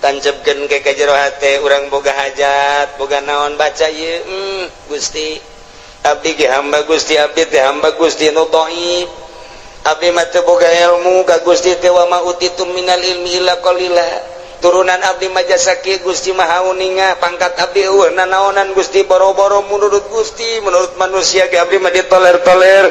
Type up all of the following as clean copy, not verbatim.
Tancapkeun ke ka jero hate urang, boga hajat, boga naon, baca ieu. Gusti, abdi ge hamba Gusti, abdi teh hamba Gusti nu dhaif, abdi mah teu boga ilmu ka Gusti teh. Wa ma utitum minal ilmi illa qalila. Turunan abdi mah jasa kieu, Gusti Maha Uninga. Pangkat abdi euweuh nanaonan, Gusti, boro-boro menurut Gusti, menurut manusia ge abdi mah ditoler-toler.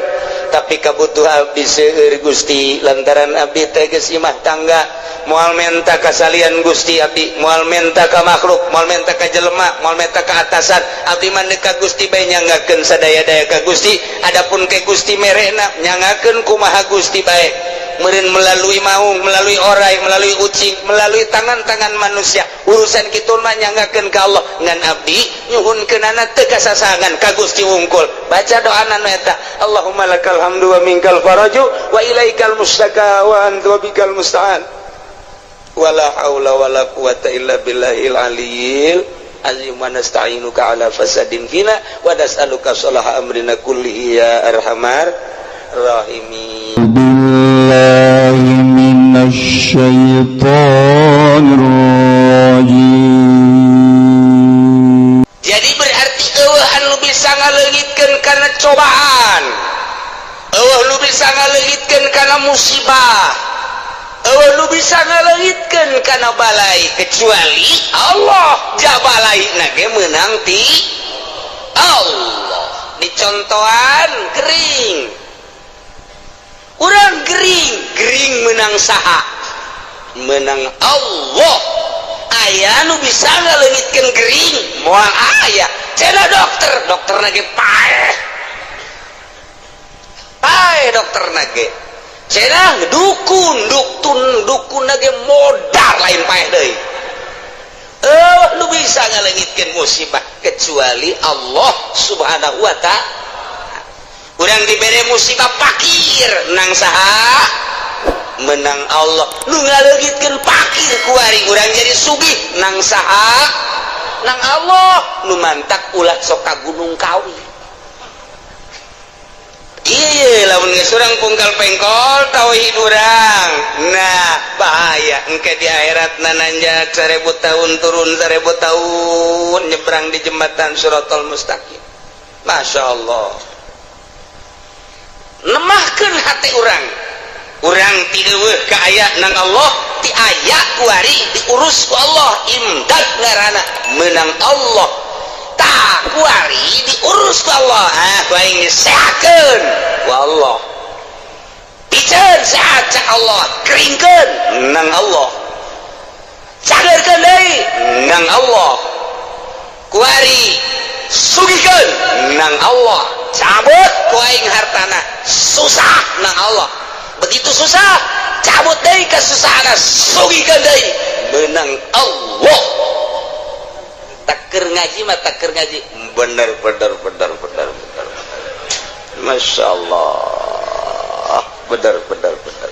Tapi kabutuh abdi seueur, Gusti, lantaran abdi teh geus imah tangga, moal menta ka salian Gusti. Abdi moal menta ka makhluk, moal menta ka jelema, moal menta ka atasan. Abdi mah ka Gusti bae, nyanggakeun sadaya-daya ka Gusti. Adapun ke Gusti merena, nyangakeun kumaha Gusti bae meureun, melalui maung, melalui orai, melalui ucing, melalui tangan-tangan manusia. Urusan kitu mah nyanggakeun ka Allah. Ngan abdi nyuhunkeunana teu kasasangan, ka Gusti wungkul. Baca doana nu eta, Allahumma lakal hamdu wa minkal faraju wa ilaikal mustaka wa anta wa bikal musta'an, wala haula wala quwata illa billahil aliyil azim, wa nasta'inuka ala fasadin fina wa nas'aluka salaha amrina kullihi ya arhamar rahimin. بالله من الشيطان الرجيم. Jadi berarti euweuh anu bisa ngaleungitkeun kana cobaan, euweuh nu bisa ngaleungitkeun kana musibah, euweuh nu bisa ngaleungitkeun kana balai kecuali Allah. Ja balai na ge meunang ti Allah. Dicontohan gering, urang gering, gering menang saha? Menang Allah. Aya nu bisa ngaleungitkeun gering? Moal aya. Cenah dokter, dokter ge paeh, paeh dokter ge. Cenah dukun, dukun, dukun ge modar, lain paeh deui. Eh, nu bisa ngaleungitkeun musibah kecuali Allah Subhanahu wa Ta'ala. Urang dibere musibah pakir, nang saha? Menang Allah. Nu ngaleungitkeun pakir kuari urang jadi sugih, nang saha? Nang Allah. Nu mantak ulah sok ka Gunung Kawi. Iya, lamun geus urang pungkal pengkol tauhid urang, nah bahaya engke di akhirat. Nanjak 1000 tahun, turun 1000 tahun, nyebrang di jembatan Siratal Mustaqim. Masya Allah, nemahkeun hati urang. Urang ti euweuh ka aya nang Allah, ti aya kuari diurus ku Allah. Imdad ngaranna, menang Allah. Tak kuari diurus ku Allah, ah, ku aing disehatkeun ku Allah, piceun sehat cak Allah, keringkeun nang Allah, cagerkeun deui nang Allah, kuari sugihkeun nang Allah, cabut ku aing hartana susah nang Allah. Begitu susah, cabut deui kesusahan, sugihkeun deui, menang Allah. Taker ngaji mah, taker ngaji bener bener bener bener bener. Masya Allah, bener bener bener.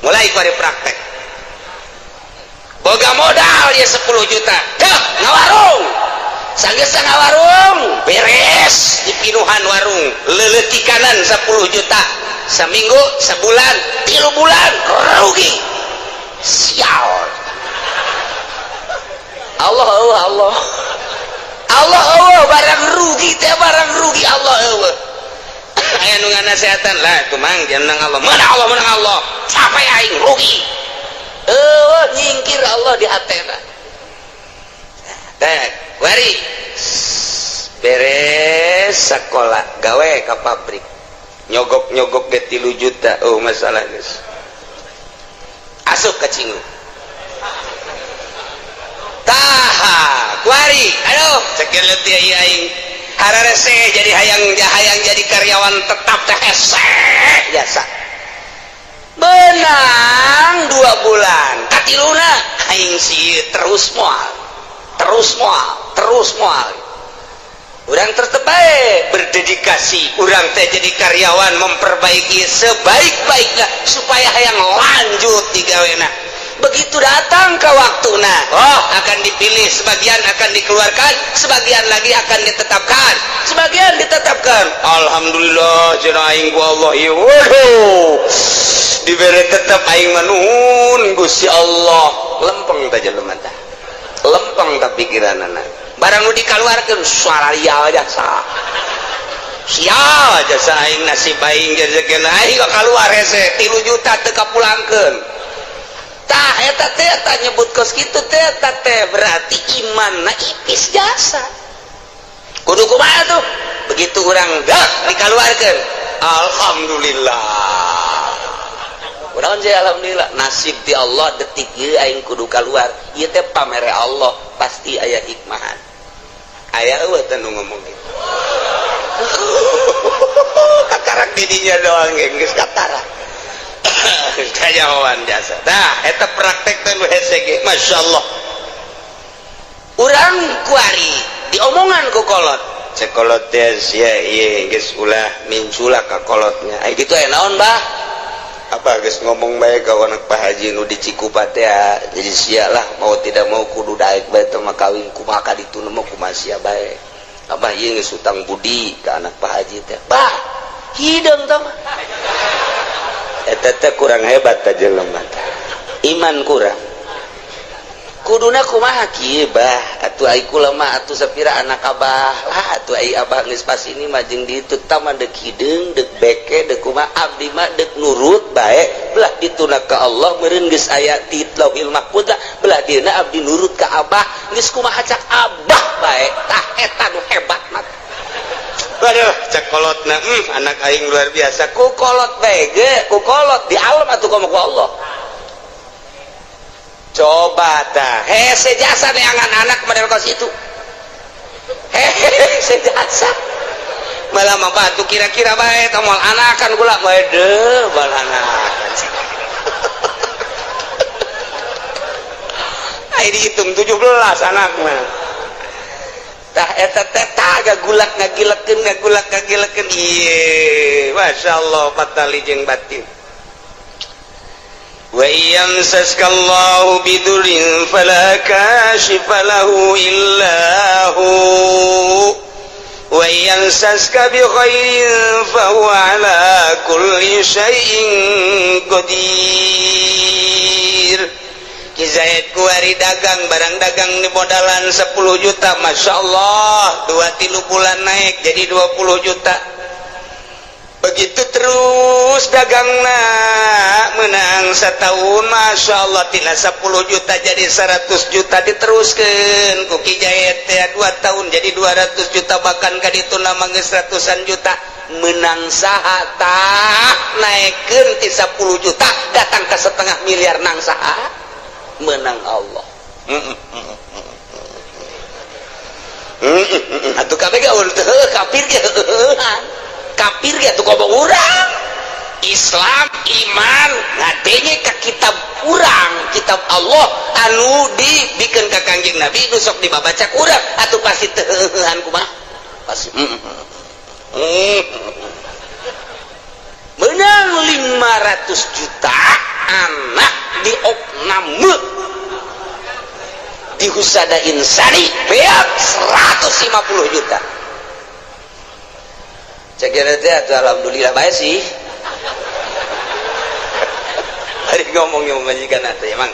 Mulai pada praktek, boga modal ya 10 juta, dah ngawarung. Sanggeus ngawarung beres, dipinuhan warung, leletikanan 10 juta, seminggu, sebulan, 3 bulan, rugi. Sial. Allah Allah Allah Allah Allah, barang rugi teh, barang rugi Allah Allah. Aya nu nganasehatan lah itu, mang jangan Allah, mana Allah, menang Allah, capek aing rugi. Eh, nyingkir Allah di hatena. Teh wari beres sekolah, gawe ke pabrik, nyogok-nyogok ge 3 juta. Oh, masalah geus asup ka cingu. Taha kuari, aduh, sekian letih aing, hararese jadi hayang hayang jadi karyawan tetap teh hese jasa. Benang 2 bulan, katiluna aing sih terus moal, terus moal, terus moal. Urang tetep bae berdedikasi, urang teh jadi karyawan memperbaiki sebaik-baiknya supaya hayang lanjut di gawena. Begitu datang ke waktu, nah, oh, akan dipilih, sebagian akan dikeluarkan, sebagian lagi akan ditetapkan, sebagian ditetapkan. Alhamdulillah cenah aing ku Allah ieu, waduh, dibere tetap, aing mah nuhun Gusti Allah. Lempeng teh jelema tah. Pikiranana barang nu dikaluarkeun suara ria jasa sial jasa aing, nasib aing, rezeki aing kok keluar hese 3 juta teu kapulangkeun. Tah, eta teh, eta nyebut kos kitu teh, eta teh berarti imanna ipis jasa. Kudu kumaha tuh? Begitu urang dak dikaluarkeun, alhamdulillah. Kunaon sih alhamdulillah? Nasib di Allah, detik ieu aing kudu keluar ieu teh pamere Allah, pasti aya hikmahan. Aya eueuh teh nu ngomong gitu? Kakarak didinya doang geus katara kajawan jasa. Tah, eta praktek teh nu hese ge, masyaallah. Urang kuari diomongan ku kolot, cek kolot teh, "Sia ieu geus ulah mincula ka kolotnya." Ai kitu aya naon, Bah? Apa geus ngomong bae ka anak Pak Haji nu di Cikupa teh, jadi sia lah mau tidak mau kudu daek bae teh mah kawin. Kumaha ka ditu mah, kumaha sia bae. Abah ieu geus utang budi ka anak Pak Haji teh. Bah, hideung teh mah. Eta teh kurang hebat teh jelema teh, iman kurang. Kuduna kumaha? Kieu, Bah, atuh ai kula mah atuh sapira anak abah lah atuh. Ai abah geus pas ini mah jeung ditu tah mah, deuk hideung, deuk beke, deuk kumaha, abdi mah deuk nurut bae. Belah dituna ka Allah meureun geus aya di Lauhil Mahfuz lah. Belah dieuna abdi nurut ka abah, geus kumaha cak abah bae. Tah, eta nu hebat mah. Waduh, cek kolotna, anak aing luar biasa. Ku kolot bae ge, ku kolot di alam atuh komo ku Allah. Coba tah, hese jasa neangan anak model kos itu. Hese jasa. Malah mah batu kira-kira bae tah moal anakan gula bae deuh bal anakan. Ai dihitung 17 anak mah. Tah, eta teh tah gulak ngagilekeun, ngagulak ngagilekeun. Ieu masyaallah patali jeung batin. Wa yamsaska Allahu bidurrin fala kashifa lahu illa hu wa yamsaska bi khairin fa huwa ala kulli syai'in qadir. Ki Zaid kuari dagang, barang dagang di modalan 10 juta, Masya Allah, 2-3 bulan naik jadi 20 juta. Begitu terus dagangna, menang setahun, Masya Allah, tina 10 juta jadi 100 juta. Diteruskan ku Ki Zaid teh 2 tahun jadi 200 juta, bahkan ka ditu nama geus ratusan juta. Menang saha tah? Naikkeun ti 10 juta datang ke setengah miliar, nang saha? Menang Allah. Atuh kabeh ge teu kafir ge, kafir ge atuh komo urang Islam, iman ngadenge ka kitab urang, kitab Allah anu dibikeun ka Kangjeng Nabi, nu sok dibabaca urang, atuh pasti teu heuheuhan. Kumaha pasti menang 500 juta, anak di opname di Husada Insani beak 150 juta. Cek teh atuh alhamdulillah bae sih. Hari ngomong majikan atuh, emang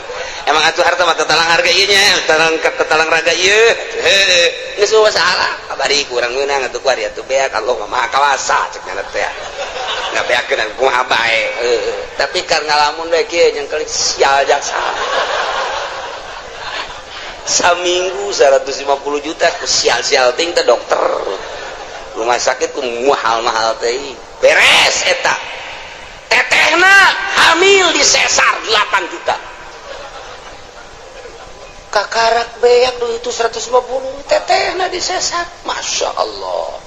emang atuh harta mah tetalang harga ieu nya, tetalang tetalang raga ieu. Heuh, geus masalah kabari kurang meunang atuh kuari atuh beak, Allah mah maha kawasa cek nya teh. Ngabeakeun kumaha bae. Heuh, tapi kar ngalamun bae kieu nyengkelik sial jaksa. Saminggu 150 juta ku sial-sial ting teh, dokter rumah sakit ku mahal-mahal teh. Beres eta, tetehna hamil di sesar 8 juta. Kakarak beak du itu 150, tetehna di sesar. Masya Allah,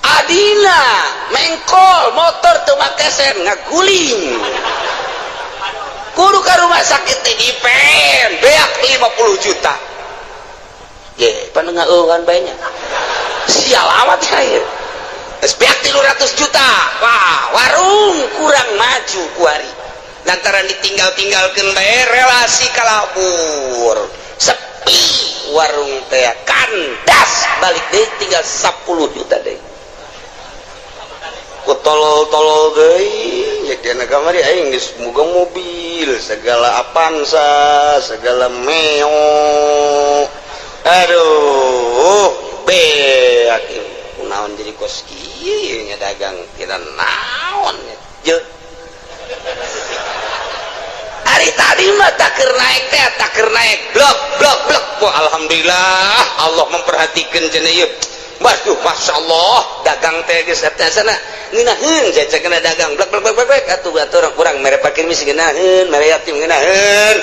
adina mengkol motor teu make sen, ngaguling kudu ka rumah sakit teh dipen beak 50 juta. Ye, pan ngeueuhan bae nya. Sial amat ya. Geus beak 300 juta. Wah, warung kurang maju kuari. Lantaran ditinggal-tinggalkeun bae, relasi kalabur. Sepi warung teh, kandas, balik deui tinggal 10 juta deui. Ku tolol-tolol deui, ya dina kamari aing geus boga mobil, segala Avanza, segala Meo. Aduh, kos kieu nya dagang tina naon nya je. Hari tadi mah tak keur naik teh, tak keur naik, blok blok blok. Wah, alhamdulillah Allah memperhatikan cenah ieu. Waduh, masya Allah, dagang teh geus eta sana ngeunaheun caca kena dagang blek blek blek blek atuh atuh urang kurang mere pakir misi ngeunaheun, mere yatim ngeunaheun.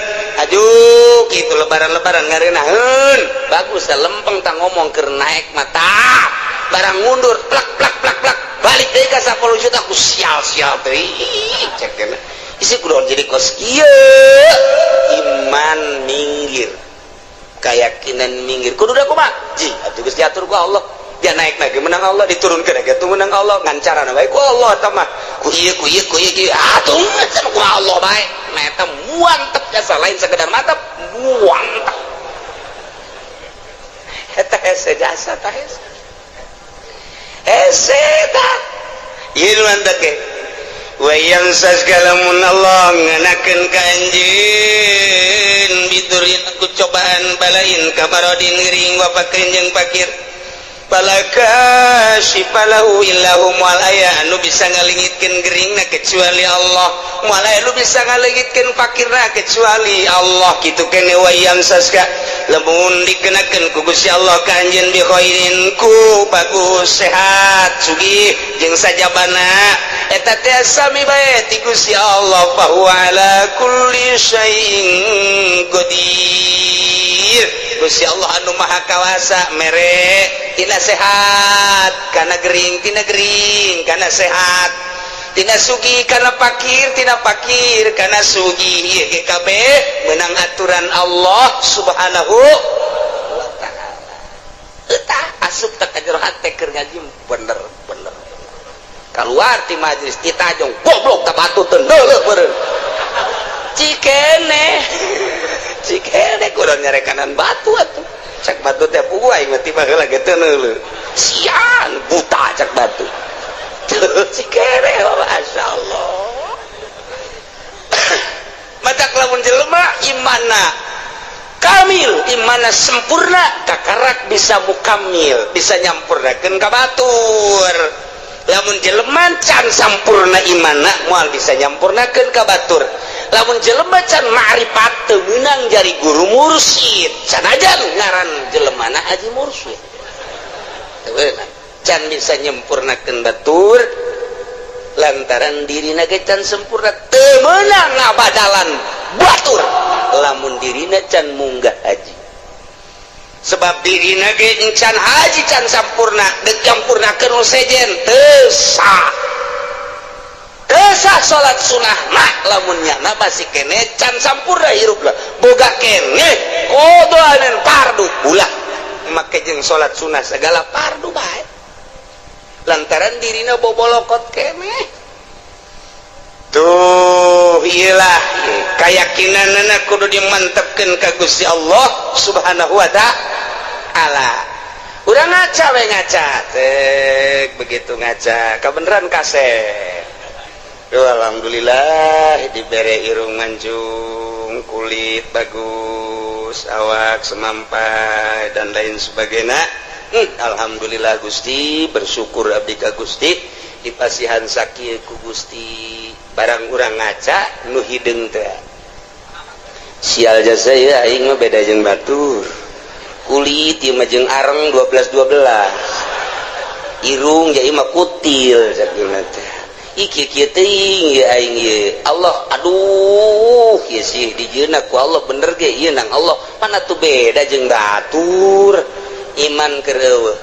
Aduh, kitu lebaran-lebaran ngareunaheun. Bagus da lempeng tah ngomong keur naik mata. Barang mundur plak plak plak plak balik deui ka 10 juta ku sial-sial teh. Cek kena. Isi kudu jadi kos kieu. Iman minggir. Keyakinan minggir. Kudu da kumaha? Ji, atuh geus diatur ku Allah. Dia naik lagi menang Allah, diturunkan lagi tuh menang Allah, ngan carana bae ku Allah eta mah ku ieu ku ieu ku ieu ku atuh cenah ku Allah bae. Nah, eta muantep jasa, lain sekedar mantep, muantep eta hese jasa tah, hese hese tah ieu mantep ge. Wa yamsaska lamun Allah ngenakeun ka anjeun bidurrin ku cobaan balain kamarodin gering wa fakrin jeung fakir, fala kasyifa lahu illahu, moal aya anu bisa ngalengitkeun geringna kecuali Allah, moal aya anu bisa ngalengitkeun fakirna kecuali Allah. Kitu kene. Wa yamsaska lamun dikenakeun ku Gusti Allah ka anjeun bi khairin ku bagus, sehat, sugih jeung sajabana, eta teh sami bae ti Gusti Allah, fa huwa ala kulli syai'in qadir. Gusti Allah anu maha kawasa mere tina sehat kana gering, tina gering kana sehat, tina sugih kana pakir, tina pakir kana sugih. Ieu ge kabeh menang aturan Allah Subhanahu wa Ta'ala. Eta asup tak ka jero hate keur ngaji bener bener, keluar ti majlis ditajong, goblok tak batu teu neuleuh meureun. Cikene cikene kudu nyarekanan batu atuh. Cak batu teh, puguh aing mah tiba heula ge teu neuleuh, sian buta, cak batu. Cikene, masyaallah. Matak lamun jelema imana kamil, imana sempurna, kakarak bisa mukamil, bisa nyampurnakeun ka batur. Lamun jelema can sampurna imana, moal bisa nyampurnakeun ka batur. Lamun jelema can ma'rifat, teu meunang jari guru mursyid, sanajan ngaran jelemana haji mursyid, teu meunang, can bisa nyempurnakeun batur lantaran dirina ge can sempurna. Teu meunang ngabadalan batur lamun dirina can munggah haji, sebab dirina ge can haji, can sampurna. Dek nyampurnakeun nu sejen teu sah, teu sah salat sunah mah lamun nyana masih kene can sampurna hirup lah, boga kene qadha fardu. Ulah make jeung salat sunah segala fardu bae lantaran dirina bobolokot kene. Tuh, iyalah keyakinan kudu dimantepkeun ka Gusti Allah Subhanahu wa Ta'ala. Udah ngaca we, ngaca tek begitu ngaca kebenaran kasep. Duh, alhamdulillah dibere irung mancung, kulit bagus, awak semampai dan lain sebagainya. Alhamdulillah Gusti, bersyukur abdi ka Gusti dipasihan sakieu ku Gusti. Barang urang ngaca nu hideung teh, sial jasa ya, aing mah beda jeung batur, kulit ieu mah jeung areng 12 12, irung ja ieu mah kutil sakieu teh. Iki kieu teuing ya aing ieu. Allah, aduh, ieu sih dijieunna ku Allah bener ge ieu nang Allah mana tuh beda jeung batur. Iman keur eueuh,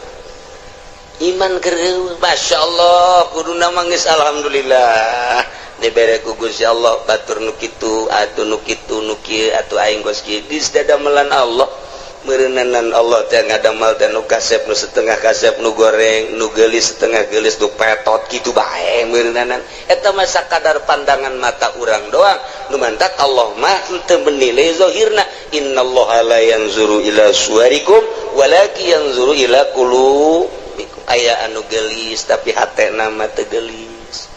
iman keur eueuh. Masya Allah, kuduna mah geus alhamdulillah dibere ku Gusti Allah, batur nu kitu atuh, nu kitu, nu kieu atuh, aing geus kieu geus dadamelan Allah. Meureunanan Allah teh ngadamal teh nu kasep, nu setengah kasep, nu goreng, nu geulis, setengah geulis, nu petot kitu bae meureunanan. Eta mah sakadar pandangan mata urang doang. Nu mantak Allah mah henteu menilai zahirna. Innallaha la yanzuru ila suwarikum walakin yanzuru ila qulubikum. Aya anu geulis tapi hatena mah teu geulis.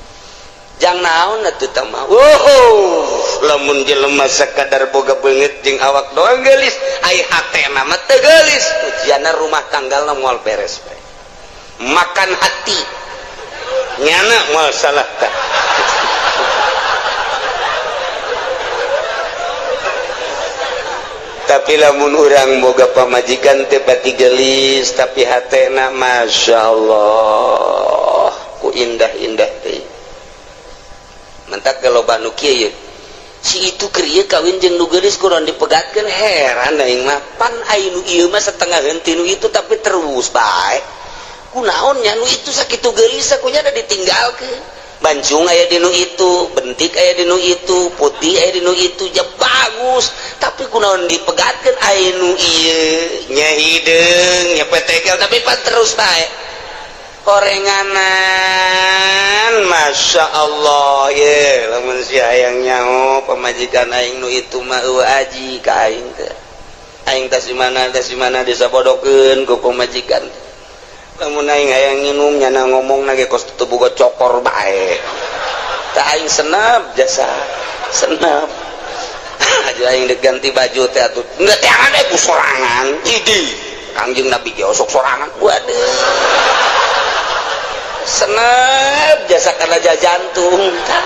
Jang naon atuh tah mah? Oh, lamun jelema sakadar boga beungeut jeung awak doang geulis, ai hatena mah teu geulis, ujianna rumah tanggalna moal beres bae. Makan hati nyana moal salah tah. Tapi lamun urang boga pamajikan teh pati gelis tapi hatena Masya Allah ku indah-indah teh. Mentak loba nu kieu si itu keur ieu kawin jeung nu geulis kurang dipegatkeun, heran aing mah. Pan ai nu ieu mah setengah henteu nu itu tapi terus bae. Kunaon nya nu itu sakitu geulis kunya da ditinggalkeun. Bancung aya di nu itu, bentik aya di nu itu, putih aya di nu itu, ja bagus. Tapi kunaon dipegatkeun aya nu ieu nya hideung nya petekel tapi pan terus bae. Horenganan Masya Allah ye lamun si hayang nyaho pamajikan aing nu itu mah eueuh aji ka aing teh. Aing tas di mana disabodokeun ku pamajikan. Lamun aing hayang nginum nyana ngomong ge kos teu boga cokor bae. Tah aing senep jasa senep. Aja aing dek ganti baju teh atuh. Enggeus teangan we ku sorangan. Idi Kangjeng Nabi ge osok sorangan. Waduh. Senep jasa kana jantung tah.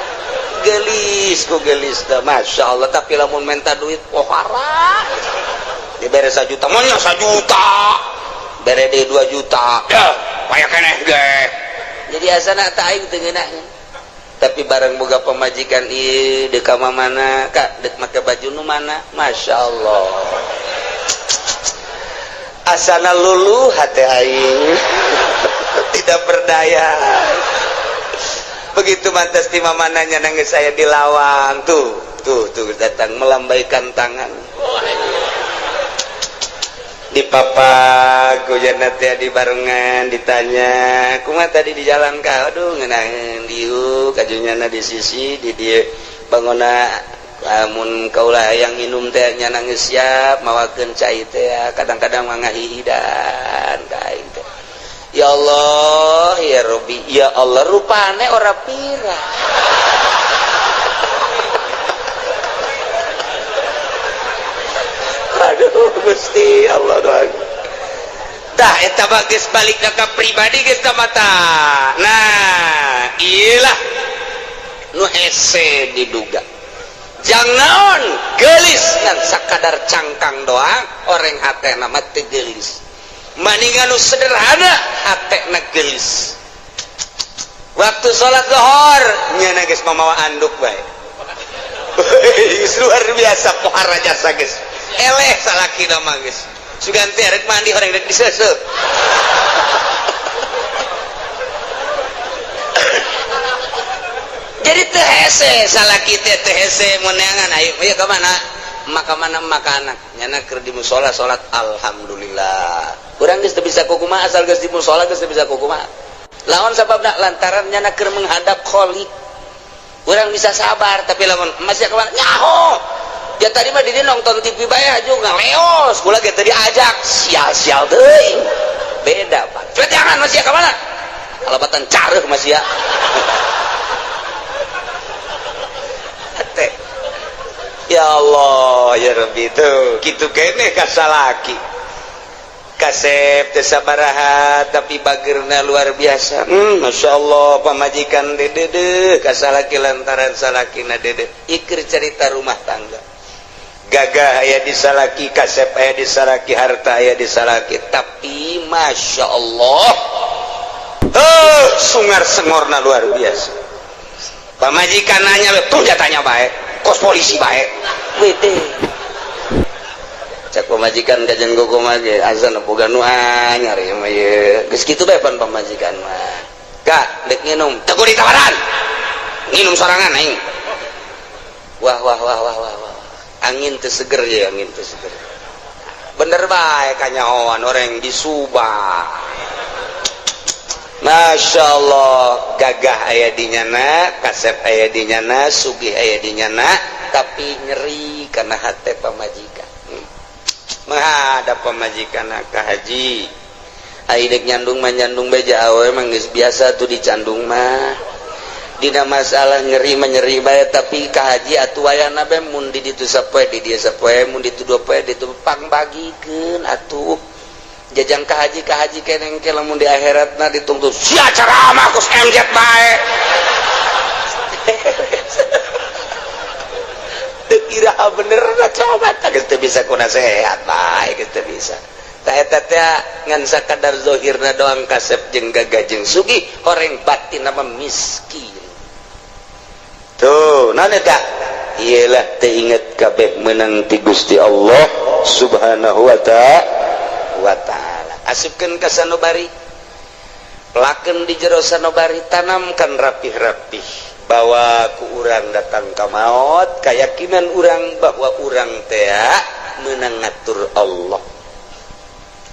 Gelis ku gelis teh Masya Allah. Tapi lamun menta duit pohara. Dibere 1 juta, monya 1 juta. Bere deui 2 juta. Ya, paya keneh ge. Jadi asana tah aing teu ngeunaheun. Tapi barang boga pamajikan ieu deuk ka mana, Kak, deuk make baju nu mana? Masya Allah. Asana luluh hate aing. Tidak berdaya. Begitu mantas di mamananya nangis saya di lawang tuh, tuh, tuh datang melambaikan tangan. Di papak hujan teh di barengan ditanya, kumaha tadi di jalan ka? Aduh ngeunaheun diuk kajunyana di sisi di dieu bangona lamun kaula hayang minum teh nya nangis siap mawakeun cai teh kadang-kadang mah ngahihidan ka aing teh. Ya Allah, ya Rabbi, ya Allah rupane ora pira. Aduh Gusti Allah doa. Tah eta mah geus balik ka pribadi geus ka mata. Nah, ieulah nu hese diduga. Jangan geulis ngan sakadar cangkang doang, orang hatena mah teu geulis. Maningan nu sederhana hatena geulis. Waktu salat zuhur nyana geus mamawa anduk bae. Luar biasa pohara jasa geus. Eleh salaki mah geus. Sugan teh rek mandi orang rek diseuseuh. Jadi teu hese salaki teh teu hese meunangan ayo ieu ka mana? Maka mana maka anak nyana keur di musala salat alhamdulillah. Urang geus teu bisa kukumaha asal geus di musala geus teu bisa kukumaha. Lawan sababna lantaran nyana keur menghadap Khalik. Urang bisa sabar tapi lamun masih ka mana nyaho. Ya tadi mah didi nonton TV bae juga ngaleos, kula ge teu diajak, sial-sial teuing. Beda, Pak. Cuek jangan masih ka mana? Kalabatan careuh masih ya. Teh. Ya Allah, ya Rabbi tuh. Kitu keneh ka salaki. Kasep teu sabaraha tapi bageurna luar biasa. Masya Allah pamajikan dedeuh ka salaki lantaran salakina dedeuh. Iker cerita rumah tangga. Gagah aya di salaki, kasep aya di salaki, harta aya di salaki, tapi Masya Allah sungar sengorna luar biasa. Pamajikan nanya tuh jatanya bae, kos polisi bae. Wede. Cak pamajikan kajian gogo mah ge azan boga nu anyar ieu mah ieu. Geus kitu bae pan pamajikan mah. Kak, dek nginum, teu kudu ditawaran. Nginum sorangan aing. Wah wah wah wah wah wah. Angin teu seger ya, angin teu seger. Bener bae kanyahoan orang di Subang. Masya Allah, gagah aya di nyana, kasep aya di nyana, sugih aya di nyana, tapi nyeri karena hate pamajikan. Menghadap pamajikan ka haji. Ai dek nyandung mah nyandung beja awe mah geus biasa tuh dicandung mah. Dina masalah nyeri mah nyeri bae tapi ka haji atuh wayana bae mun di ditu sapoe di dieu sapoe mun ditu dua poe ditu pangbagikeun atuh. Jajang ka haji, ka haji keneng ke lamun di akhiratna dituntut sia ceramah kos MZ bae. Teu iraha bener na coba tah, geus teu bisa ku nasehat bae, geus teu bisa. Tah, eta teh ngan sakadar zahirna doang kasep jeung gagah jeung sugih, horeng batin mah miskin. Tuh, naon eta? Iyalah, teu inget kabeh menang ti Gusti Allah Subhanahu wa ta'ala. Asupkeun ka sanubari, pelakeun di jero sanubari, tanamkan rapih-rapih bahwa ku urang datang ka maut, keyakinan urang bahwa urang teh menang ngatur Allah,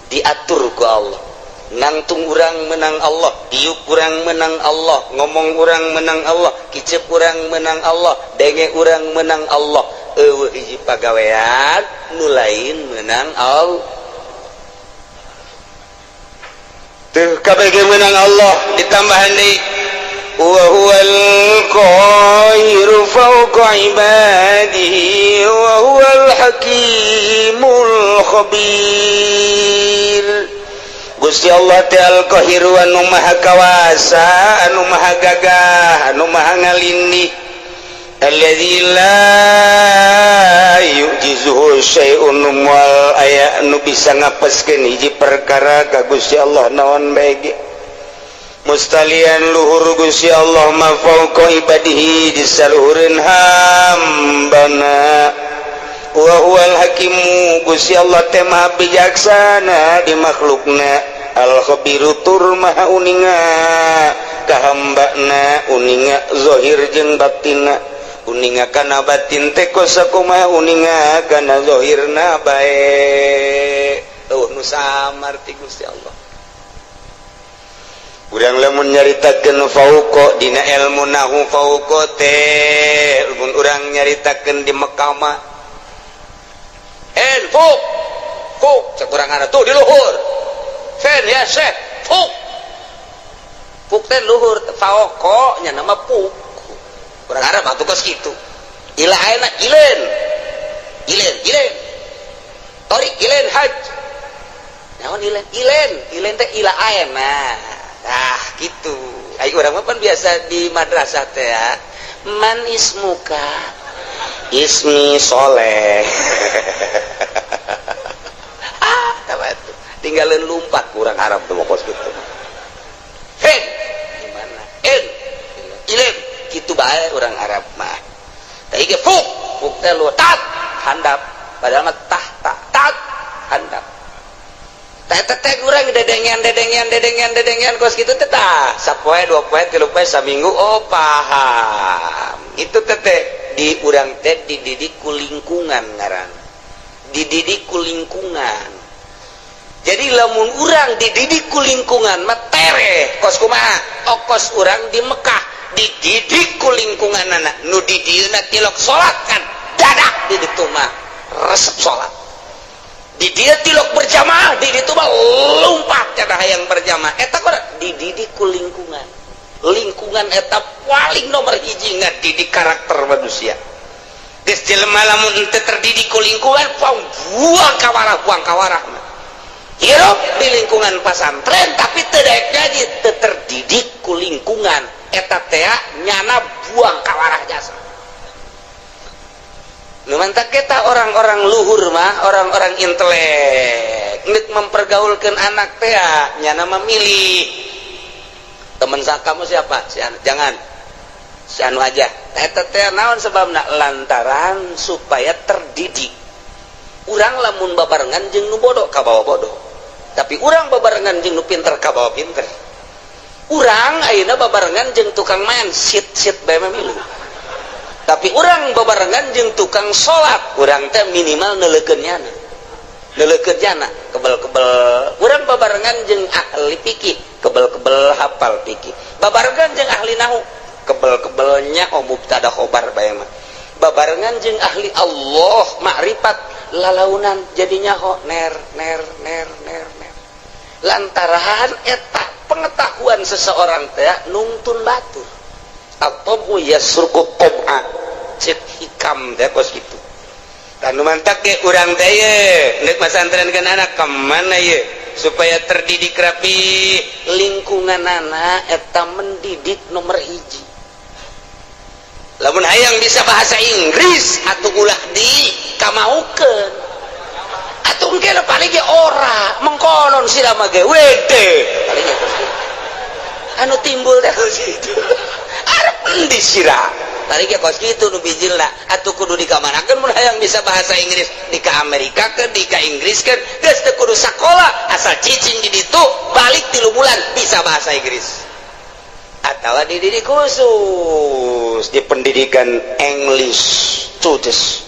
diatur ku Allah. Nangtung urang menang Allah, diuk urang menang Allah, ngomong urang menang Allah, kicep urang menang Allah, denge urang menang Allah. Euweuh hiji pagawean nu lain menang Allah. Tuh, kabeh menang Allah. Ditambahan deui, wa huwal qahiru fawqa ibadihi wa huwal hakimul khabir. Gusti Allah teh al-qahiru, anu maha kawasa, anu maha gagah, anu maha ngalindih, alladzi la yu'jizuhu syai'un, moal aya anu bisa ngapeskeun hiji perkara ka Gusti Allah naon bae ge. Mustalian luhur Gusti Allah ma fauqa ibadihi, di saluhureun hambana. Wa huwal hakimu, Gusti Allah teh maha bijaksana di makhlukna, al khabiru, tur maha uninga ka hambana, uninga zahir jeung batinna, uninga kana batin teh kos sakumaha, uninga kana zahirna bae. Euweuh nu samar ti Gusti Allah. Urang lamun nyaritakeun fauqa dina ilmu nahu, fauqa teh mun urang nyaritakeun di Mekah mah en fuk fuk, cek urang tuh di luhur. Fen ya syekh, fuk fuk teh luhur, fauqa nya nama fuk. Urang Arab atuh kos kitu. Ila ayeuna ilen ilen ilen torik ilen haj naon, ilen ilen ilen teh ila ayeuna. Ah, gitu. Ai urang mah pan biasa di madrasah teh ya. Man ismuka? Ismi Soleh. Ah, tuh. Tinggalin lumpat kurang Arab tuh kos gitu. Hen, gimana? En, ilim, gitu bae orang Arab mah. Tapi ge fuk, fuk teh lu tat handap, padahal mah tah tak tat handap. Teh teh urang dedengean dedengean dedengean dedengean kos kitu teh, tah sapoe, 2 poe, 3 poe, saminggu, oh paham. Itu teh teh di urang teh dididik ku lingkungan, ngaran dididik ku lingkungan. Jadi lamun urang dididik ku lingkungan mah tereh kos kumaha. Okos urang di Mekah dididik ku lingkungan, anak nu di dieuna tilok salat kan dadak di ditu mah resep salat. Di dia tilok berjamaah, di ditu mah lompat cara hayang berjamaah. Eta kok dididik ku lingkungan. Lingkungan eta paling nomor hiji ngadidik karakter manusia. Geus jelema lamun henteu terdidik ku lingkungan, buang kawarah, buang kawarah. Hirup di lingkungan pasantren tapi teu daek ngaji, teu terdidik ku lingkungan eta teh, nyana buang kawarah jasa. Nu mantak kita orang-orang luhur mah, orang-orang intelek nek mempergaulkan anak teh nyana memilih teman kamu siapa, si anu jangan, si anu aja. Eta teh naon sebabna? Lantaran supaya terdidik. Urang lamun babarengan jeung nu bodoh, kabawa bodoh, tapi urang babarengan jeung nu pinter, kabawa pinter. Urang ayeuna babarengan jeung tukang main sit sit bae mah milu, tapi urang babarengan jeung tukang salat, urang teh minimal neuleukeun nyana, neuleukeun nyana kebel-kebel. Urang babarengan jeung ahli fikih, kebel-kebel hafal fikih. Babarengan jeung ahli nahu, kebel-kebelnya oh mubtada khobar bae mah. Babarengan jeung ahli Allah makrifat, lalaunan jadinya ho ner ner ner ner ner. Lantaran eta pengetahuan seseorang teh nungtun batur atau yasruqu tab'a, cek hikam teh kos kitu kan. Nu mantak ge urang teh ye nek masantrenkeun anak ka mana ye? Supaya terdidik rapi lingkungan anak eta mendidik nomor hiji. Lamun hayang bisa bahasa Inggris atau ulah di kamaukeun atuh, engke paling ge ora mengkonon sira mah ge wede, paling ge anu timbul teh situ arep endi sira, paling ge kos kitu nu bijilna. Atuh kudu dikamanakeun mun hayang bisa bahasa Inggris? Di ka Amerika ke, di ka Inggris ke? Geus teu kudu sakola, asal cicing di ditu, balik 3 bulan bisa bahasa Inggris. Atau dididik khusus di pendidikan English tutus.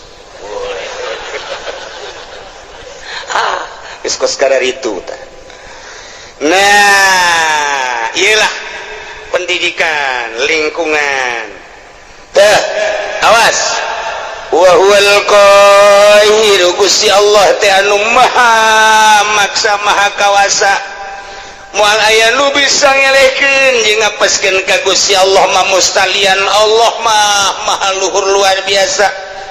Ah, geus kos itu tah. Nah, iyalah pendidikan lingkungan teh. Awas, wa huwal qahiru, Gusti Allah teh anu maha maksa, maha kawasa, moal aya nu bisa ngelehkeun jeung ngapeskeun ka Gusti Allah mah. Mustalian Allah mah maha luhur, luar biasa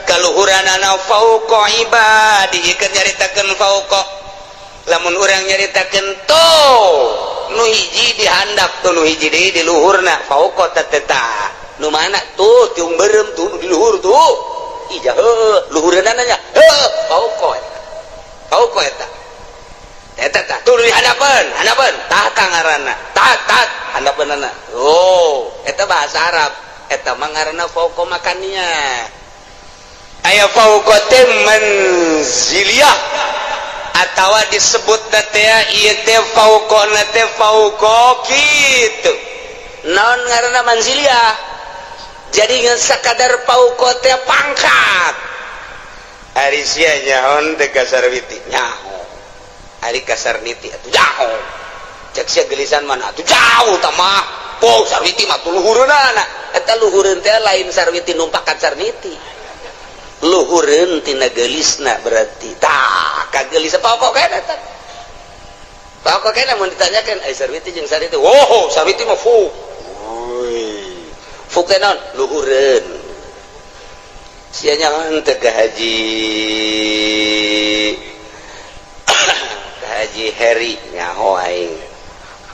kaluhuranana. Fauqa ibadi, keur nyaritakeun fauqa, lamun urang nyaritakeun tuh nu hiji dihandap tuh, nu hiji deui di luhurna, fauqa teh teh nu mana tuh? Tiung berem tuh di luhur tuh. Ija heuh, luhureunana nya heuh, fauqa eta, fauqa eta eta tah tuh di handapeun, handapeun tah tah ngaranna tah tah handapeunana. Oh, eta bahasa Arab, eta mah ngaranna fauqa makannya. Aya fauqa teh manziliyah atawa disebut teh ieu teh fauqa teh fauqa kitu. Naon ngaranna manziliyah? Jadi ngan sakadar fauqa teh pangkat. Ari sia nyaho teh ka Sarwiti? Nyaho. Ari ka Sarniti atuh jauh? Cek sia gelisan mana atuh, jauh tah mah. Po Sarwiti mah tuh luhureunana. Eta luhureun teh lain Sarwiti numpakan Sarniti, luhureun tina geulisna berarti. Tah kagelis pokok kene eta, pokok kene. Mun ditanyakeun ai Sarwiti jeung Sarniti, wow, Sarwiti mah fu fu teh naon? Luhureun. Sia nyaho teh ka Haji Heri? Nyaho aing.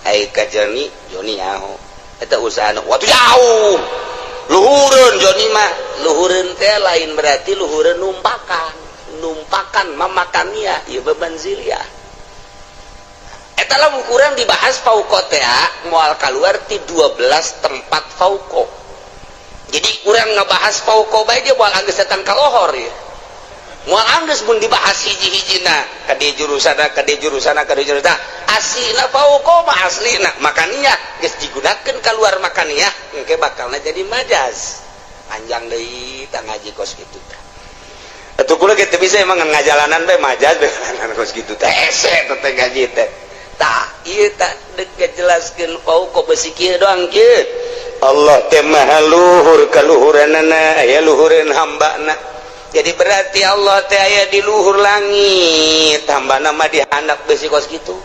Ai ka Joni? Joni nyaho. Eta usaha waktu jauh, luhureun Joni mah. Luhureun teh lain berarti luhureun numpakan, numpakan mamakannya ieu beban zilia. Eta lamun kurang dibahas fauqa teh moal keluar ti 12 tempat fauqa. Jadi kurang ngebahas fauqa bae dia moal anggeus datang ka lohor ya, moal anggeus mun dibahas hiji-hijina ka di jurusana, ka di jurusana, ka di jurusana. Aslina fauqa mah aslina makaninya geus digunakeun keluar makaniah, engke bakalna jadi majaz, panjang deui tah ngaji kos kitu tah. Atuh kula ge teu bisa emang ngajalanan bae majaz bae kos kitu teh, hese teh ngaji teh. Tah ieu tak dek ngajelaskeun fauqa besi kieu doang kieu. Allah teh maha luhur kaluhuranana, aya luhureun hambana. Jadi berarti Allah teh aya di luhur langit, hambana mah di handap besi kos kitu